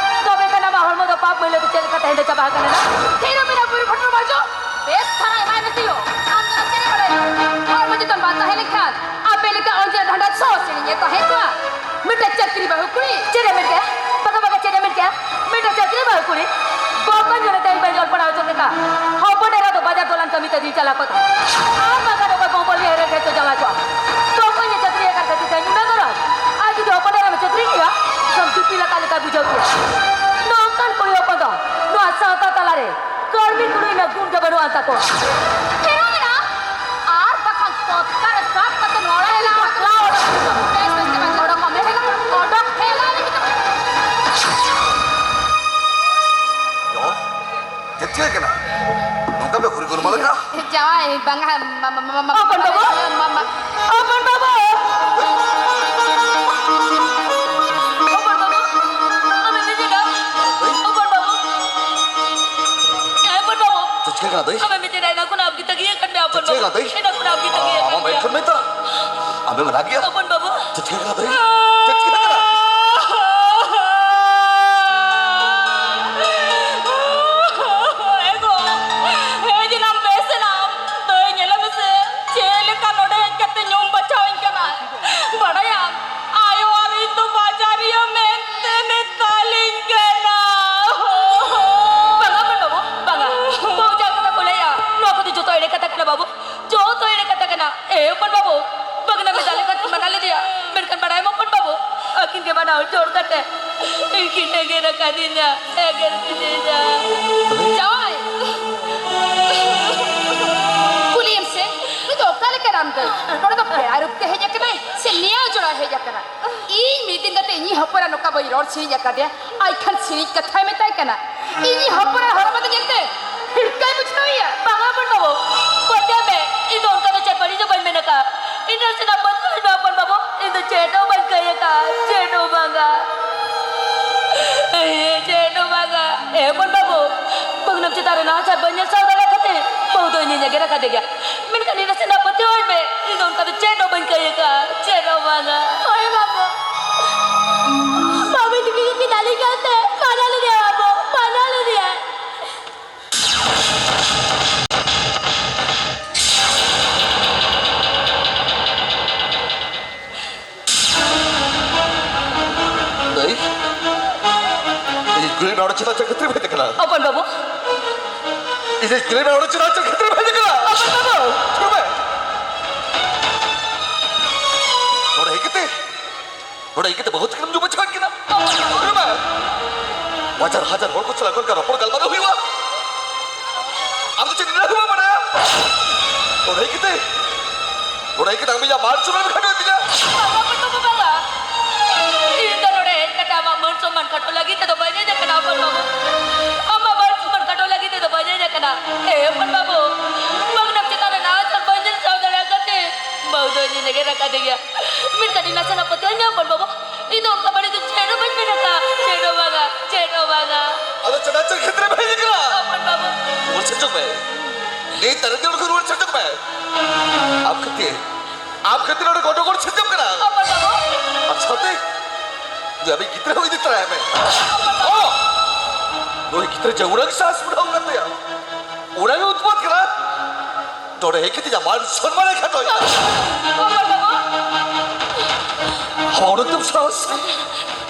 ᱛᱚᱵᱮ ᱠᱷᱟᱱ ᱟᱢᱟᱜ ᱦᱚᱲᱢᱚ ᱫᱚ ᱯᱟᱯ ᱢᱟᱹᱭᱞᱟᱹ ᱛᱮ ᱪᱮᱫ ᱞᱮᱠᱟᱛᱮ ᱦᱮᱸᱫᱮ ᱪᱟᱵᱟ ᱟᱠᱟᱱᱟ? ᱛᱷᱤᱨ ᱢᱮᱱᱟᱜ ᱵᱩᱨᱩ ᱯᱷᱚᱴᱚ ᱢᱟᱡᱚ᱾ ᱵᱮᱥ ᱫᱷᱟᱨᱟ ᱮᱢᱟᱭ ᱢᱮᱥᱮ ᱭᱳ᱾ ᱟᱢ ᱫᱚ ᱪᱮᱫ ᱮᱢ ᱵᱟᱲᱟᱭᱟ? ᱦᱚᱲᱢᱚ ᱡᱚᱛᱚᱱ ᱵᱟᱝ ᱛᱟᱦᱮᱸ ᱞᱮᱱᱠᱷᱟᱱ ᱟᱯᱮ ᱞᱮᱠᱟ ᱚᱸᱡᱨᱟ ᱰᱷᱟᱸᱰᱟ ᱥᱚ ᱥᱮᱨᱮᱧ ᱮ ᱛᱟᱦᱮᱸ ᱠᱚᱜᱼᱟ᱾ ᱢᱤᱫᱴᱟᱝ ᱪᱟᱹᱠᱨᱤ ᱵᱟᱹᱦᱩ ᱠᱩᱲᱤ᱾ ᱪᱮᱫ ᱮᱢ ᱢᱮᱱ ᱠᱮᱜᱼᱟ? ᱵᱟᱠᱟ ᱵᱟᱠᱟ ᱪᱮᱫ ᱮᱢ ᱢᱮᱱ ᱠᱮᱜᱼᱟ? ᱢᱤᱫᱴᱟᱝ ᱪᱟᱹᱠᱨᱤ ᱵᱟᱹᱦᱩ ᱠᱩᱲᱤ᱾ ᱵᱚᱠᱚᱧ ᱧᱮᱞ ᱛᱮ ᱤᱧ ᱵᱟᱹᱧ ᱚᱞ ᱯᱟᱲᱦᱟᱣ ᱦᱚᱪᱚ ᱠᱮᱫᱟ᱾ ᱦᱚᱯᱚᱱ ᱮᱨᱟ ᱫᱚ ᱵᱟᱡᱟᱨ ᱫᱚᱞᱟᱱ ᱠᱟᱹᱢᱤ ᱛᱮ ᱫᱤᱱ ᱪᱟᱞᱟᱣ ᱠᱚᱜ ᱛᱟᱦᱮᱸᱫ᱾ ᱟᱨ ᱵᱟᱠᱷᱟᱱ ᱚᱠᱚᱭ ᱵᱚᱢᱵᱚᱞ ᱧᱮᱞ ᱨᱮ ᱪᱚ ᱡᱟᱶᱟᱭ ᱠᱚᱜᱼᱟ᱾ ᱵᱚᱠᱚᱧ ᱮ ᱪᱟᱹᱠᱨᱤ ᱟᱠᱟᱫ ᱠᱷᱟᱹᱛᱤᱨ ᱛᱮ ᱤᱧ ᱩᱱᱟᱹᱜ ᱜᱚᱨᱚᱡᱽ᱾ ᱟᱨ ᱡᱩᱫᱤ ᱦᱚᱯᱚᱱ ᱮᱨᱟᱢ ᱪᱟᱹᱠᱨᱤ ᱠᱮᱭᱟ, ᱥᱚᱢ ᱪᱩᱯᱤ ᱞᱮᱠᱟ ᱞᱮᱠᱟ ᱵᱩᱡᱷᱟᱹᱣ ᱠᱮᱭᱟ᱾ ᱱᱚᱝᱠᱟᱱ ᱠᱩᱲᱤ ᱦᱚᱯᱚᱱ ᱫᱚ ᱱᱚᱣᱟ ᱥᱟᱶᱛᱟ ᱛᱟᱞᱟᱨᱮ ᱠᱟᱹᱲᱢᱤ ᱠᱩᱲᱤ ᱨᱮᱱᱟᱜ ᱜᱩᱱ ᱜᱮ ᱵᱟᱹᱱᱩᱜ ᱟᱱ ᱛᱟᱠᱚᱣᱟ᱾ ᱦᱮᱨᱳ ᱢᱮᱱᱟᱜᱼᱟ, ᱟᱨ ᱵᱟᱠᱷᱟᱱ ᱛᱚᱛᱠᱟᱞ ᱨᱮ ᱥᱟᱵ ᱠᱟᱛᱮ ᱱᱚᱲᱟ ᱦᱮᱞᱟᱣ ᱚᱰᱚᱠ ᱢᱮ᱾ ᱵᱮᱥ, ᱵᱮᱥ, ᱵᱮᱥ, ᱚᱰᱚᱠ ᱢᱮ, ᱚᱰᱚᱠ ᱦᱮᱞᱟᱣ ᱞᱟᱹᱜᱤᱫ ᱫᱚ᱾ ᱪᱮᱫ ᱪᱤᱠᱟᱹᱜ ᱠᱟᱱᱟ? ᱱᱚᱝᱠᱟ ᱯᱮ ᱦᱩᱨᱤ ᱜᱩᱨᱢᱟᱹ ᱞᱮᱠᱟ? ᱡᱟᱶᱟᱭ, ᱵᱟᱝᱟ, ᱢᱟ, ᱢᱟ, ᱢᱟ, ᱢᱟ, ᱢᱟ, ᱦᱚᱯᱚᱱ ᱵᱟᱹᱵᱩ! ᱢᱟ, ᱢᱟ, ᱦᱚᱯᱚᱱ ᱵᱟᱹᱵᱩ! ᱦᱚᱯᱚᱱ ᱵᱟᱹᱵᱩ! ᱟᱢᱮᱢ ᱤᱫᱤᱭᱮᱫᱟ? ᱦᱚᱯᱚᱱ ᱵᱟᱹᱵᱩ! ᱦᱚᱯᱚᱱ ᱵᱟᱹᱵᱩ! ᱪᱮᱫ ᱪᱤᱠᱟᱹ ᱠᱟᱱᱟ ᱫᱟᱹᱭ? ᱮᱱᱟ ᱠᱷᱚᱱᱟᱜ ᱟᱯᱮ ᱛᱟᱹᱜᱤ ᱟᱠᱟᱫ ᱢᱮᱭᱟ, ᱦᱚᱯᱚᱱ ᱪᱮᱫ ᱪᱤᱠᱟᱹ ᱵᱟᱹᱵᱩ᱾ ᱠᱟᱱᱟ ᱫᱟᱹᱭ? ᱮᱱᱟ ᱠᱷᱚᱱᱟᱜ ᱟᱯᱮ ᱛᱟᱹᱜᱤ ᱟᱠᱟᱫ ᱟᱢᱟᱜ ᱢᱮᱭᱟ᱾ ᱢᱮᱱᱠᱷᱟᱱ ᱢᱮᱛᱟ᱾ ᱟᱢᱮᱢ ᱨᱟᱜ ᱜᱮᱭᱟ? ᱦᱚᱯᱚᱱ ᱵᱟᱹᱵᱩ᱾ ᱪᱮᱫ ᱪᱤᱠᱟᱹ ᱠᱟᱱᱟ? ᱡᱳᱨ ᱠᱟᱛᱮ ᱤᱧ ᱠᱤᱱ ᱮᱜᱮᱨ ᱟᱠᱟᱫᱤᱧᱟ, ᱮᱜᱮᱨ ᱠᱤᱫᱤᱧᱟ᱾ ᱡᱟᱶᱟᱭ, ᱠᱩᱞᱤᱭᱮᱢ ᱥᱮ, ᱱᱩᱭ ᱫᱚ ᱚᱠᱟ ᱞᱮᱠᱟᱱ ᱟᱢ ᱫᱚ? ᱱᱚᱰᱮ ᱫᱚ ᱯᱮᱲᱟ ᱨᱩᱯ ᱛᱮ ᱦᱮᱡ ᱟᱠᱟᱱᱟᱭ ᱥᱮ ᱱᱮᱭᱟᱣ ᱡᱚᱲᱟᱣ ᱦᱮᱡ ᱟᱠᱟᱱᱟ? ᱤᱧ ᱢᱤᱫ ᱫᱤᱱ ᱠᱟᱛᱮ ᱤᱧᱤᱡ ᱦᱚᱯᱚᱱ ᱟᱨ ᱱᱚᱝᱠᱟ ᱵᱟᱹᱧ ᱨᱚᱲ ᱥᱤᱨᱤᱡ ᱟᱠᱟᱫᱮᱭᱟ, ᱟᱡ ᱠᱷᱟᱱ ᱥᱤᱨᱤᱡ ᱠᱟᱛᱷᱟᱭ ᱢᱮᱛᱟᱭ ᱠᱟᱱᱟ᱾ ᱤᱧᱤᱡ ᱦᱚᱯᱚᱱ ᱟᱨ ᱦᱚᱨᱚ ᱵᱟᱸᱫᱮ ᱧᱮᱞᱛᱮ ᱦᱤᱨᱠᱟᱹᱭ ᱵᱩᱡᱷᱟᱹᱣᱮᱭᱟ᱾ ᱵᱟᱝᱟ ᱦᱚᱯᱚᱱ ᱵᱟᱹᱵᱩ, ᱯᱟᱹᱛᱭᱟᱹᱣ ᱢᱮ, ᱤᱧ ᱫᱚ ᱚᱱᱠᱟ ᱫᱚ ᱪᱮᱫ ᱵᱟᱹᱲᱤᱡ ᱫᱚ ᱵᱟᱹᱧ ᱢᱮᱱ ᱟᱠᱟᱫᱼᱟ᱾ ᱤᱧ ᱫᱚ ᱪᱮᱫᱟᱜ ᱯᱟᱹᱛᱭᱟᱹᱣ ᱢᱮ ᱦᱚᱯᱚᱱ ᱵᱟᱹᱵᱩ, ᱤᱧ ᱫᱚ ᱪᱮᱫ ᱦᱚᱸ ᱵᱟᱹᱧ ᱠᱟᱹᱭ ᱟᱠᱟᱫᱼᱟ, ᱪᱮᱫ ᱦᱚᱸ ᱵᱟᱝᱟ, ᱪᱮᱫ ᱦᱚᱸ ᱵᱟᱝᱟ᱾ ᱮ ᱦᱚᱯᱚᱱ ᱵᱟᱹᱵᱩ, ᱵᱟᱹᱦᱩ ᱪᱮᱛᱟᱱ ᱨᱮ ᱱᱟᱦᱟᱪᱟᱨ ᱵᱟᱹᱧ ᱧᱮᱞ ᱥᱟᱦᱟᱣ ᱫᱟᱲᱮᱭᱟᱜ ᱠᱷᱟᱹᱛᱤᱨ ᱵᱟᱹᱦᱩ ᱫᱚ ᱤᱧᱤᱧ ᱮᱜᱮᱨ ᱟᱠᱟᱫᱮ ᱜᱮᱭᱟ᱾ ᱢᱮᱱᱠᱷᱟᱱ ᱤᱧ ᱱᱟᱥᱮᱱᱟᱜ ᱯᱟᱹᱛᱭᱟᱹᱣᱟᱹᱧ ᱢᱮ, ᱤᱧ ᱫᱚ ᱚᱱᱠᱟ ᱫᱚ ᱪᱮᱫ ᱦᱚᱸ ᱵᱟᱹᱧ ᱠᱟᱹᱭ ᱟᱠᱟᱫᱼᱟ, ᱪᱮᱫ ᱦᱚᱸ ᱵᱟᱝᱟ᱾ ᱦᱳᱭ ᱵᱟᱹᱵᱩ, ᱵᱟᱹᱵᱩ ᱛᱤᱠᱤᱱ ᱠᱤᱱ ᱫᱟᱞᱤᱧ ᱠᱟᱱ ᱛᱮ ᱢᱟᱱᱟ ᱞᱮᱫᱮᱭᱟ ᱵᱟᱹᱵᱩ, ᱢᱟᱱᱟ ᱞᱮᱫᱮᱭᱟᱭ᱾ ᱫᱟᱹᱭ, ᱤᱧ ᱠᱩᱲᱤ ᱱᱚᱰᱮ ᱪᱮᱫᱟᱜ ᱪᱮᱫ ᱠᱷᱟᱹᱛᱤᱨ ᱵᱷᱮᱡᱟ ᱠᱟᱱᱟ? ᱦᱚᱯᱚᱱ ᱵᱟᱹᱵᱩ᱾ ᱤᱧ ᱠᱩᱲᱤ ᱱᱚᱰᱮ ᱪᱮᱫᱟᱜ ᱪᱮᱫ ᱠᱷᱟᱹᱛᱤᱨ ᱵᱷᱮᱡᱟ ᱠᱟᱱᱟ? ᱦᱚᱯᱚᱱ ᱵᱟᱹᱵᱩ᱾ ᱛᱷᱤᱨ ᱢᱮ᱾ ᱱᱚᱰᱮ ᱦᱮᱡ ᱠᱟᱛᱮ, ᱱᱚᱰᱮ ᱦᱮᱡ ᱠᱟᱛᱮ ᱵᱟᱹᱦᱩ ᱛᱟᱹᱠᱤᱱ ᱧᱩ ᱵᱩᱡᱷᱟᱹᱣ ᱠᱤᱱᱟ᱾ ᱦᱚᱯᱚᱱ ᱵᱟᱹᱵᱩ᱾ ᱛᱷᱤᱨ ᱢᱮ᱾ ᱦᱟᱡᱟᱨ ᱦᱟᱡᱟᱨ ᱦᱚᱲ ᱠᱚ ᱥᱟᱞᱟᱜ ᱚᱠᱟ ᱞᱮᱠᱟ ᱨᱚᱯᱚᱲ ᱜᱟᱞᱢᱟᱨᱟᱣ ᱦᱩᱭᱩᱜᱼᱟ? ᱟᱢ ᱫᱚ ᱪᱮᱫ ᱤᱧ ᱞᱟᱹᱭ ᱟᱢᱟ ᱢᱟᱱᱮ? ᱱᱚᱰᱮ ᱦᱮᱡ ᱠᱟᱛᱮ, ᱱᱚᱰᱮ ᱦᱮᱡ ᱠᱟᱛᱮ ᱟᱢ ᱤᱧᱟᱜ ᱢᱟᱱ ᱥᱚᱱᱢᱟᱱ ᱮᱢ ᱠᱷᱟᱴᱚ ᱤᱫᱤᱧᱟ? ᱵᱟᱵᱟ, ᱵᱟᱵᱟ, ᱵᱟᱵᱟ᱾ ᱤᱧ ᱫᱚ ᱱᱚᱰᱮ ᱦᱮᱡ ᱠᱟᱛᱮ ᱟᱢᱟᱜ ᱢᱟᱱ ᱥᱚᱱᱢᱟᱱ ᱠᱷᱟᱴᱚ ᱞᱟᱹᱜᱤᱫ ᱛᱮᱫᱚ ᱵᱟᱹᱧ ᱦᱮᱡ ᱟᱠᱟᱱᱟ, ᱦᱚᱯᱚᱱ ᱵᱟᱹᱵᱩ᱾ ᱟᱢᱟᱜ ᱢᱟᱱ ᱥᱚᱱᱢᱟᱱ ᱠᱷᱟᱴᱚ ᱞᱟᱹᱜᱤᱫ ᱛᱮᱫᱚ ᱵᱟᱹᱧ ᱦᱮᱡ ᱟᱠᱟᱱᱟ᱾ ᱮ, ᱦᱚᱯᱚᱱ ᱵᱟᱹᱵᱩ, ᱵᱟᱹᱦᱩ ᱪᱮᱛᱟᱱ ᱨᱮ ᱱᱟᱦᱟᱪᱟᱨ ᱵᱟᱹᱧ ᱧᱮᱞ ᱥᱟᱦᱟᱣ ᱫᱟᱲᱮᱭᱟᱜ ᱠᱟᱱ ᱛᱮ ᱵᱟᱹᱦᱩ ᱫᱚ ᱤᱧᱤᱧ ᱮᱜᱮᱨ ᱟᱠᱟᱫᱮ ᱜᱮᱭᱟ᱾ ᱢᱮᱱᱠᱷᱟᱱ ᱤᱧ ᱱᱟᱥᱮᱱᱟᱜ ᱯᱟᱹᱛᱭᱟᱹᱣ ᱧᱟᱢ, ᱦᱚᱯᱚᱱ ᱵᱟᱹᱵᱩ᱾ ᱤᱧ ᱫᱚ ᱚᱱᱠᱟ ᱵᱟᱹᱲᱤᱡ ᱫᱚ ᱪᱮᱫ ᱦᱚᱸ ᱵᱟᱹᱧ ᱢᱮᱱ ᱟᱠᱟᱫᱼᱟ, ᱪᱮᱫ ᱦᱚᱸ ᱵᱟᱝᱟ, ᱪᱮᱫ ᱦᱚᱸ ᱵᱟᱝᱟ᱾ ᱟᱫᱚ ᱪᱮᱫᱟᱜ ᱪᱮᱫ ᱠᱷᱟᱹᱛᱤᱨ ᱮᱢ ᱦᱮᱡ ᱟᱠᱟᱱᱟ? ᱦᱚᱯᱚᱱ ᱵᱟᱹᱵᱩ᱾ ᱨᱩᱣᱟᱹᱲ ᱥᱮᱱ ᱪᱚᱜ ᱢᱮ᱾ ᱱᱤᱛ ᱛᱟᱹᱨᱤᱠᱷ ᱜᱮ ᱱᱚᱰᱮ ᱠᱷᱚᱱ ᱨᱩᱣᱟᱹᱲ ᱥᱮᱱ ᱪᱚᱜ ᱢᱮ᱾ ᱟᱢ ᱠᱷᱟᱹᱛᱤᱨ, ᱟᱢ ᱠᱷᱟᱹᱛᱤᱨ ᱱᱚᱰᱮ ᱜᱚᱱᱰᱚᱜᱳᱞ ᱥᱤᱨᱡᱟᱹᱜ ᱠᱟᱱᱟ᱾ ᱦᱚᱯᱚᱱ ᱵᱟᱹᱵᱩ᱾ ᱟᱨ ᱥᱟᱶᱛᱮ ᱱᱩᱭ ᱟᱢᱤᱡ ᱜᱤᱫᱽᱨᱟᱹ ᱦᱚᱸ ᱤᱫᱤ ᱛᱚᱨᱟᱭ ᱢᱮ᱾ ᱚ! ᱱᱩᱭ ᱜᱤᱫᱽᱨᱟᱹ ᱡᱮ ᱩᱱᱟᱹᱜ ᱥᱟᱦᱟᱥ ᱵᱩᱰᱷᱟᱹᱣ ᱠᱟᱱ ᱛᱟᱭᱟ, ᱩᱱᱟᱹᱜ ᱩᱫᱽᱵᱚᱛ ᱠᱟᱱᱟ᱾ ᱱᱚᱰᱮ ᱦᱮᱡ ᱠᱟᱛᱮ ᱤᱧᱟᱹᱜ ᱢᱟᱱ ᱥᱚᱱᱢᱟᱱᱮ ᱠᱷᱟᱴᱚᱭᱟ᱾ ᱦᱚᱯᱚᱱ ᱵᱟᱹᱵᱩ᱾ ᱦᱚᱲ ᱫᱚᱢ ᱥᱟᱦᱟᱥ᱾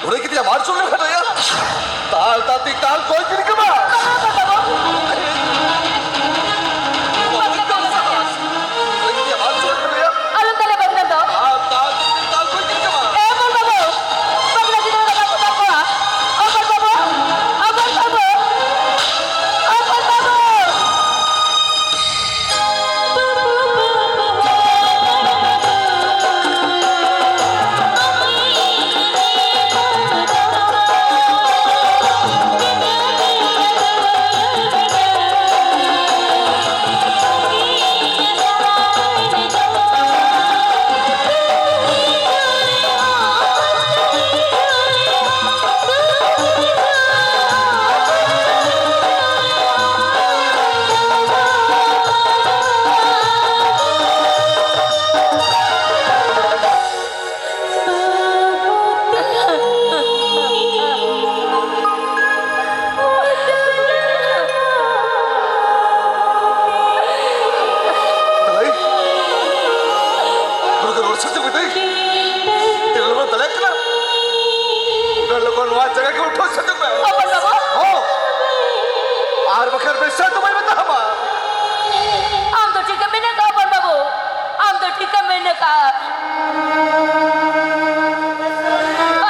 ᱱᱚᱰᱮ ᱦᱮᱡ ᱠᱟᱛᱮ ᱤᱧᱟᱹᱜ ᱢᱟᱱ ᱥᱚᱱᱢᱟᱱᱮ ᱠᱷᱟᱴᱚᱭᱟ᱾ ᱛᱟᱞ ᱛᱟᱞ ᱛᱤᱧ ᱛᱟᱞ ᱠᱚᱭ ᱠᱤᱨᱤᱧ ᱠᱟᱢᱟ᱾ ᱦᱚᱲ ᱫᱚᱢ ᱥᱟᱦᱟᱥ᱾ ᱱᱚᱰᱮ ᱦᱮᱡ ᱠᱟᱛᱮ ᱤᱧᱟᱹᱜ ᱢᱟᱱ ᱥᱚᱱᱢᱟᱱᱮ ᱠᱷᱟᱴᱚᱭᱟ᱾ ᱟᱞᱚᱢ ᱫᱟᱞᱮ ᱵᱟᱹᱵᱩ ᱫᱚ᱾ ᱛᱟᱞ ᱛᱟᱞ ᱛᱤᱧ ᱛᱟᱞ ᱠᱚᱭ ᱠᱤᱨᱤᱧ ᱠᱟᱢᱟ᱾ ᱮ ᱦᱚᱯᱚᱱ ᱵᱟᱹᱵᱩ, ᱵᱟᱹᱵᱩ ᱫᱚ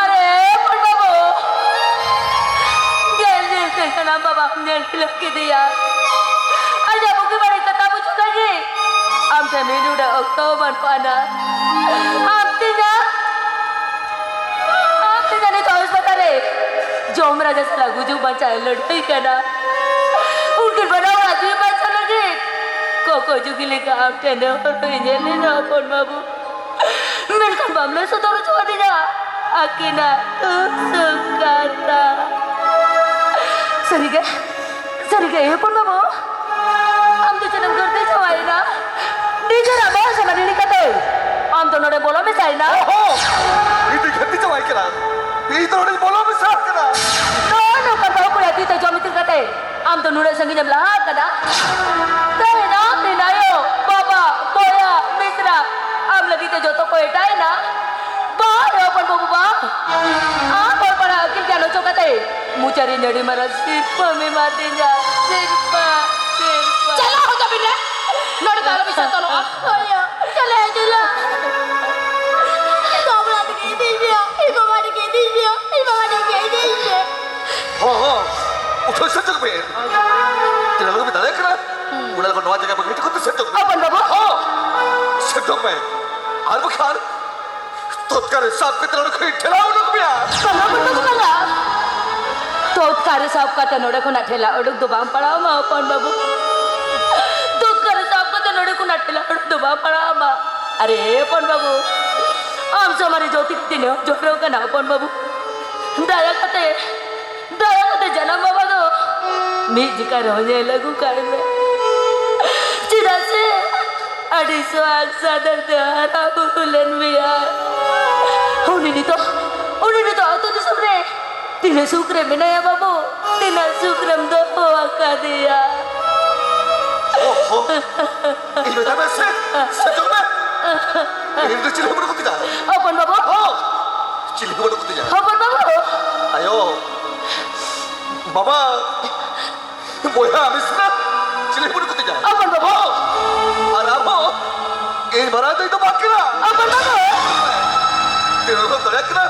ᱟᱨᱮ ᱦᱚᱯᱚᱱ ᱵᱟᱹᱵᱩ, ᱧᱮᱞ ᱧᱮᱞ ᱛᱮ ᱥᱟᱱᱟᱢ ᱵᱟᱵᱟᱢ ᱧᱮᱞ ᱠᱷᱤᱞᱟᱹᱣ ᱠᱮᱫᱮᱭᱟ᱾ ᱟᱡᱟᱜ ᱵᱩᱜᱤ ᱵᱟᱹᱲᱤᱡ ᱠᱟᱛᱷᱟ ᱵᱩᱡᱷᱟᱹᱣ ᱞᱟᱹᱜᱤᱫ ᱟᱢ ᱴᱷᱮᱱ ᱢᱤᱫ ᱩᱰᱟᱹ ᱚᱠᱛᱚ ᱦᱚᱸ ᱵᱟᱹᱱᱩᱜ ᱟᱱᱟ᱾ ᱟᱢ ᱛᱤᱧᱟ, ᱟᱢ ᱛᱤᱧᱟ ᱱᱤᱛ ᱦᱚᱥᱯᱤᱴᱟᱞ ᱨᱮ ᱡᱚᱢ ᱨᱟᱡᱟ ᱥᱟᱞᱟᱜ ᱜᱩᱡᱩᱜ ᱵᱟᱧᱪᱟᱣ ᱞᱟᱹᱲᱦᱟᱹᱭ ᱠᱟᱱᱟ᱾ ᱩᱱᱠᱤᱱ ᱵᱟᱱᱟ ᱦᱚᱲᱟᱜ ᱡᱤᱣᱤ ᱵᱟᱧᱪᱟᱣ ᱞᱟᱹᱜᱤᱫ ᱠᱚᱠᱚ ᱡᱩᱜᱤ ᱞᱮᱠᱟ ᱟᱢ ᱴᱷᱮᱱ ᱱᱮᱦᱚᱨ ᱤᱧ ᱦᱮᱡ ᱞᱮᱱᱟ ᱦᱚᱯᱚᱱ ᱵᱟᱹᱵᱩ᱾ ᱢᱮᱱᱠᱷᱟᱱ ᱵᱟᱢ ᱞᱟᱹᱭ ᱥᱚᱫᱚᱨ ᱦᱚᱪᱚ ᱟᱹᱫᱤᱧᱟ ᱟᱹᱠᱤᱱᱟᱜ ᱫᱩᱠ ᱥᱩᱠ ᱠᱟᱛᱷᱟ᱾ ᱥᱟᱹᱨᱤᱜᱮ, ᱥᱟᱹᱨᱤᱜᱮ ᱦᱚᱯᱚᱱ ᱵᱟᱹᱵᱩ, ᱟᱢ ᱫᱚ ᱪᱮᱫ ᱮᱢ ᱜᱟᱹᱨᱫᱤ ᱪᱟᱵᱟᱭᱮᱱᱟ? ᱱᱤᱡᱮᱨᱟᱜ ᱵᱚᱭᱮᱥ ᱨᱮᱱᱟᱜ ᱦᱤᱲᱤᱧ ᱠᱟᱛᱮ ᱟᱢ ᱫᱚ ᱱᱚᱰᱮ ᱵᱚᱞᱚ ᱢᱮᱥᱟᱭᱮᱱᱟ? ᱚᱦᱚ! ᱤᱧ ᱫᱚᱧ ᱜᱟᱹᱨᱫᱤ ᱪᱟᱵᱟᱭ ᱠᱟᱱᱟ, ᱤᱧ ᱫᱚ ᱱᱚᱰᱮᱧ ᱵᱚᱞᱚ ᱢᱮᱥᱟ ᱟᱠᱟᱱᱟ᱾ ᱱᱚᱜᱼᱚ ᱱᱚᱝᱠᱟᱱ ᱵᱟᱹᱦᱩ ᱠᱩᱲᱤ ᱟᱹᱛᱤᱧ ᱛᱮ ᱡᱚᱢ ᱤᱫᱤ ᱠᱟᱛᱮ ᱟᱢ ᱫᱚ ᱱᱩᱱᱟᱹᱜ ᱥᱟᱺᱜᱤᱧ ᱮᱢ ᱞᱟᱦᱟ ᱟᱠᱟᱱᱟ? ᱛᱮᱦᱮᱧ ᱟᱢ ᱨᱮᱱ ᱟᱭᱳ, ᱵᱟᱵᱟ, ᱵᱚᱭᱦᱟ, ᱢᱤᱥᱨᱟ ᱟᱢ ᱞᱟᱹᱜᱤᱫ ᱛᱮ ᱡᱚᱛᱚ ᱠᱚ ᱮᱴᱟᱜ ᱮᱱᱟ᱾ ᱵᱟ ᱨᱮ ᱦᱚᱯᱚᱱ ᱵᱟᱹᱵᱩ ᱵᱟ, ᱟᱢ ᱚᱞ ᱯᱟᱲᱦᱟᱣ ᱟᱹᱠᱤᱞ ᱜᱮᱭᱟᱱ ᱚᱪᱚ ᱠᱟᱛᱮ ᱢᱚᱪᱟ ᱨᱮ ᱟᱹᱰᱤ ᱢᱟᱨᱟᱝ ᱥᱤᱨᱯᱟᱹᱢ ᱮᱢᱟᱫᱤᱧᱟ᱾ ᱥᱤᱨᱯᱟᱹ, ᱥᱤᱨᱯᱟᱹ᱾ ᱪᱟᱞᱟᱣ ᱦᱚᱪᱚ ᱵᱤᱱ ᱱᱚᱰᱮ ᱫᱚ ᱟᱞᱚ ᱵᱤᱱ ᱥᱚᱫᱚᱨᱚᱜᱼᱟ᱾ ᱦᱳᱭ ᱭᱟ, ᱪᱟᱞᱟᱣ ᱦᱚᱪᱚ ᱞᱟ᱾ ᱤᱧ ᱵᱟᱵᱟ ᱴᱷᱮᱱ ᱤᱫᱤᱭᱮᱭᱟ, ᱤᱧ ᱵᱟᱵᱟ ᱴᱷᱮᱱ ᱤᱫᱤᱭᱮᱭᱟ᱾ ᱦᱚᱸ, ᱦᱚᱸ, ᱩᱴᱷᱟᱹᱣ ᱥᱮᱱ ᱪᱚᱜ ᱵᱮᱱ᱾ ᱛᱤᱱᱟᱹᱜ ᱞᱚᱜᱚᱱ ᱵᱤᱱ ᱫᱟᱲᱮᱭᱟᱜ ᱠᱟᱱᱟ, ᱩᱱᱟᱹᱜ ᱞᱚᱜᱚᱱ ᱱᱚᱣᱟ ᱡᱟᱭᱜᱟ ᱵᱟᱹᱜᱤ ᱦᱚᱴᱚ ᱠᱟᱛᱮ ᱥᱮᱱ ᱪᱚᱜ ᱵᱮᱱ᱾ ᱦᱚᱯᱚᱱ ᱵᱟᱹᱵᱩ᱾ ᱦᱚᱸ, ᱥᱮᱱ ᱪᱚᱜ ᱵᱮᱱ᱾ ᱟᱨ ᱵᱟᱠᱷᱟᱱ ᱛᱚᱛᱠᱟᱞ ᱨᱮ ᱥᱟᱵ ᱠᱟᱛᱮ ᱱᱚᱰᱮ ᱠᱷᱚᱱ ᱤᱧ ᱴᱷᱮᱞᱟᱣ ᱩᱰᱩᱠ ᱢᱮᱭᱟ᱾ ᱵᱟᱝᱟ, ᱵᱟᱝᱟ, ᱵᱟᱝᱟ᱾ ᱛᱚᱛᱠᱟᱞ ᱨᱮ ᱥᱟᱵ ᱠᱟᱛᱮ ᱱᱚᱰᱮ ᱠᱷᱚᱱᱟᱜ ᱴᱷᱮᱞᱟᱣ ᱩᱰᱩᱠ ᱫᱚ ᱵᱟᱝ ᱯᱟᱲᱟᱣ ᱟᱢᱟ ᱦᱚᱯᱚᱱ ᱵᱟᱹᱵᱩ᱾ ᱛᱚᱛᱠᱟᱞ ᱨᱮ ᱥᱟᱵ ᱠᱟᱛᱮ ᱱᱚᱰᱮ ᱠᱷᱚᱱᱟᱜ ᱴᱷᱮᱞᱟᱣ ᱩᱰᱩᱠ ᱫᱚ ᱵᱟᱝ ᱯᱟᱲᱟᱣ ᱟᱢᱟ᱾ ᱟᱨᱮ ᱦᱚᱯᱚᱱ ᱵᱟᱹᱵᱩ, ᱟᱢ ᱥᱟᱢᱟᱝ ᱨᱮ ᱡᱚᱛᱤ ᱠᱟᱛᱮ ᱱᱮᱦᱚᱨ ᱡᱚᱦᱟᱨᱚᱜ ᱠᱟᱱᱟ ᱦᱚᱯᱚᱱ ᱵᱟᱹᱵᱩ᱾ ᱫᱟᱭᱟ ᱠᱟᱛᱮ ᱫᱟᱭᱟ ᱠᱟᱛᱮ ᱡᱟᱱᱟᱢ ᱵᱟᱵᱟ ᱫᱚ ᱢᱤᱫ ᱡᱚᱠᱷᱟ ᱨᱮᱦᱚᱸ ᱧᱮᱞ ᱟᱹᱜᱩ ᱠᱟᱭ ᱢᱮ᱾ ᱪᱮᱫᱟᱜ ᱥᱮ ᱟᱹᱰᱤ ᱥᱚᱦᱟᱜ ᱥᱟᱫᱚᱨ ᱛᱮ ᱦᱟᱨᱟ ᱵᱩᱨᱩ ᱞᱮᱱ ᱢᱮᱭᱟᱭ᱾ ᱩᱱᱤ ᱱᱤᱛᱚᱜ, ᱩᱱᱤ ᱱᱤᱛᱚᱜ ᱟᱹᱛᱩ ᱫᱤᱥᱚᱢ ᱨᱮ ᱛᱤᱱᱟᱹᱜ ᱥᱩᱠ ᱨᱮ ᱢᱮᱱᱟᱭᱟ ᱵᱟᱹᱵᱩ, ᱛᱤᱱᱟᱹᱜ ᱥᱩᱠ ᱨᱮᱢ ᱫᱚᱦᱚ ᱟᱠᱟᱫᱮᱭᱟ᱾ ᱚᱦᱚ, ᱤᱧ ᱢᱮᱛᱟᱭ ᱢᱮ ᱥᱮ, ᱥᱮ ᱡᱚᱢ ᱢᱮ᱾ ᱤᱧ ᱫᱚ ᱪᱤᱞᱤ ᱦᱚᱸ ᱵᱟᱹᱱᱩᱜ ᱠᱚᱛᱤᱧᱟ᱾ ᱦᱚᱯᱚᱱ ᱵᱟᱹᱵᱩ᱾ ᱦᱚᱸ, ᱪᱤᱞᱤ ᱦᱚᱸ ᱵᱟᱹᱱᱩᱜ ᱠᱚᱛᱤᱧᱟ᱾ ᱦᱚᱯᱚᱱ ᱵᱟᱹᱵᱩ᱾ ᱟᱭᱳ, ᱵᱟᱵᱟ, ᱵᱚᱭᱦᱟ, ᱢᱤᱥᱨᱟ, ᱪᱤᱞᱤ ᱦᱚᱸ ᱵᱟᱹᱱᱩᱜ ᱠᱚᱛᱤᱧᱟ᱾ ᱦᱚᱯᱚᱱ ᱵᱟᱹᱵᱩ᱾ ᱦᱚᱸ, ᱟᱨ ᱟᱢ ᱦᱚᱸ ᱤᱧ ᱢᱟᱨᱟᱝ ᱫᱚ ᱤᱧ ᱫᱚ ᱵᱟᱝ ᱠᱟᱱᱟ᱾ ᱟᱵᱟᱨ ᱵᱟᱝ ᱦᱳᱭ᱾ ᱛᱤᱱᱟᱹᱜ ᱦᱚᱲ ᱫᱟᱲᱮᱭᱟᱜ ᱠᱟᱱᱟ?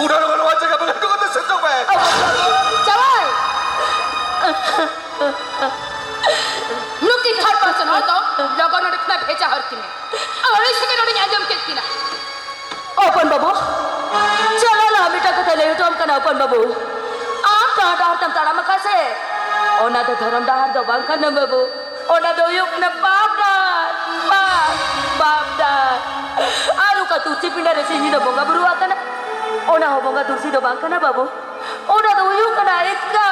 ᱩᱰᱟᱹᱱ ᱦᱚᱲ ᱱᱚᱣᱟ ᱡᱟᱭᱜᱟ ᱵᱮᱞᱮ ᱦᱚᱴᱚ ᱠᱟᱛᱮ ᱥᱮᱱ ᱪᱚᱜ ᱢᱮ᱾ ᱟᱵᱟᱨ ᱵᱟᱝ ᱦᱳᱭ᱾ ᱪᱟᱞᱟᱭ᱾ ᱱᱩᱠᱤᱱ ᱦᱚᱲ ᱯᱟᱥᱮ ᱱᱚᱣᱟ ᱫᱚ ᱞᱚᱜᱚᱱ ᱱᱚᱰᱮ ᱠᱷᱚᱱᱟᱜ ᱵᱷᱮᱡᱟ ᱦᱚᱨ ᱠᱤᱱᱟ᱾ ᱟᱹᱲᱤᱥ ᱜᱮ ᱱᱚᱰᱮᱧ ᱟᱸᱡᱚᱢ ᱠᱮᱫ ᱠᱤᱱᱟ᱾ ᱦᱚᱯᱚᱱ ᱵᱟᱹᱵᱩ, ᱪᱚᱞᱚ ᱞᱟᱦᱟ ᱢᱤᱫᱴᱟᱝ ᱠᱟᱛᱷᱟ ᱞᱟᱹᱭ ᱦᱚᱴᱚ ᱟᱢ ᱠᱟᱱᱟ ᱦᱚᱯᱚᱱ ᱵᱟᱹᱵᱩ᱾ ᱟᱢ ᱡᱟᱦᱟᱸ ᱰᱟᱦᱟᱨ ᱛᱮᱢ ᱛᱟᱲᱟᱢ ᱟᱠᱟᱫ ᱥᱮ, ᱚᱱᱟ ᱫᱚ ᱫᱷᱚᱨᱚᱢ ᱰᱟᱦᱟᱨ ᱫᱚ ᱵᱟᱝ ᱠᱟᱱᱟ ᱵᱟᱹᱵᱩ᱾ ᱚᱱᱟ ᱫᱚ ᱦᱩᱭᱩᱜ ᱠᱟᱱᱟ ᱯᱟᱯ ᱰᱟᱦᱟᱨ, ᱯᱟᱯ, ᱯᱟᱯ ᱰᱟᱦᱟᱨ᱾ ᱟᱨ ᱚᱠᱟ ᱛᱩᱞᱥᱤ ᱯᱤᱸᱰᱟᱹ ᱨᱮ ᱥᱤᱧ ᱧᱤᱫᱟᱹ ᱵᱚᱸᱜᱟ ᱵᱩᱨᱩ ᱟᱠᱟᱱᱟ, ᱚᱱᱟ ᱦᱚᱸ ᱵᱚᱸᱜᱟ ᱛᱩᱞᱥᱤ ᱫᱚ ᱵᱟᱝ ᱠᱟᱱᱟ ᱵᱟᱹᱵᱩ᱾ ᱚᱱᱟ ᱫᱚ ᱦᱩᱭᱩᱜ ᱠᱟᱱᱟ ᱮᱛᱠᱟ,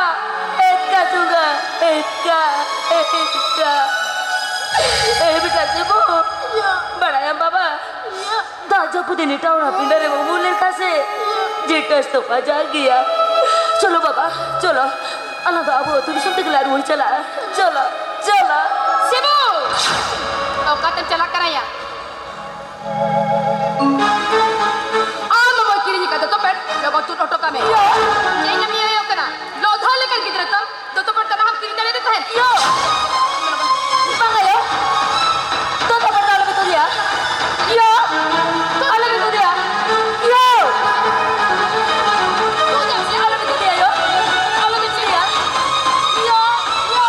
ᱮᱛᱠᱟ ᱥᱩᱸᱜᱟ, ᱮᱛᱠᱟ, ᱮᱛᱠᱟ᱾ ᱮ ᱵᱮᱴᱟ ᱥᱤᱵᱩ, ᱵᱟᱲᱟᱭᱟᱢ ᱵᱟᱵᱟ, ᱫᱟᱜ ᱡᱟᱹᱯᱩᱫ ᱫᱤᱱ ᱮᱴᱟᱜ ᱦᱚᱲᱟᱜ ᱯᱤᱸᱰᱟᱹ ᱨᱮ ᱵᱟᱵᱚ ᱩᱢᱩᱞ ᱞᱮᱱᱠᱷᱟᱱ ᱥᱮ, ᱡᱮᱴᱟᱥ ᱛᱚᱯᱟ ᱡᱟᱜ ᱜᱮᱭᱟ᱾ ᱪᱚᱞᱚ ᱵᱟᱵᱟ, ᱪᱚᱞᱚ, ᱟᱞᱟᱝ ᱫᱚ ᱟᱵᱚ ᱟᱹᱛᱩ ᱫᱤᱥᱚᱢ ᱛᱮᱜᱮ ᱞᱟᱝ ᱨᱩᱣᱟᱹᱲ ᱪᱟᱞᱟᱜᱼᱟ᱾ ᱪᱚᱞᱚ, ᱪᱚᱞᱚ᱾ ᱥᱤᱵᱩ! ᱚᱠᱟᱛᱮᱢ ᱪᱟᱞᱟᱜ ᱠᱟᱱᱟ ᱭᱟ? ᱟᱢ ᱵᱟᱵᱟ ᱠᱤᱨᱤᱧ ᱟᱠᱟᱫ ᱫᱚᱛᱚ ᱯᱮᱱᱴ ᱞᱚᱜᱚᱱ ᱛᱩᱫ ᱦᱚᱴᱚ ᱠᱟᱜ ᱢᱮ᱾ ᱪᱮᱫ ᱮᱢ ᱤᱭᱟᱹᱭ ᱠᱟᱱᱟ? ᱞᱚᱫᱷᱟ ᱞᱮᱠᱟᱱ ᱜᱤᱫᱽᱨᱟᱹ ᱛᱟᱢ, ᱫᱚᱛᱚ ᱯᱮᱱᱴ ᱛᱟᱱᱟ ᱦᱚᱸ ᱠᱤᱨᱤᱧ ᱫᱟᱲᱮᱭᱟᱫᱮ ᱛᱟᱦᱮᱸᱫ᱾ ᱭᱳ! ᱵᱟᱝ ᱟᱭᱳ, ᱫᱚᱛᱚ ᱯᱮᱱᱴ ᱫᱚ ᱟᱞᱚᱯᱮ ᱛᱩᱫᱮᱭᱟ᱾ ᱭᱳ! ᱟᱞᱚᱯᱮ ᱛᱩᱫᱮᱭᱟ᱾ ᱭᱳ! ᱛᱩᱫᱮᱭᱟ ᱥᱮ ᱟᱞᱚᱯᱮ ᱛᱩᱫᱮᱭᱟ ᱭᱳ? ᱟᱞᱚᱯᱮ ᱛᱩᱫᱮᱭᱟ᱾ ᱭᱳ! ᱭᱳ!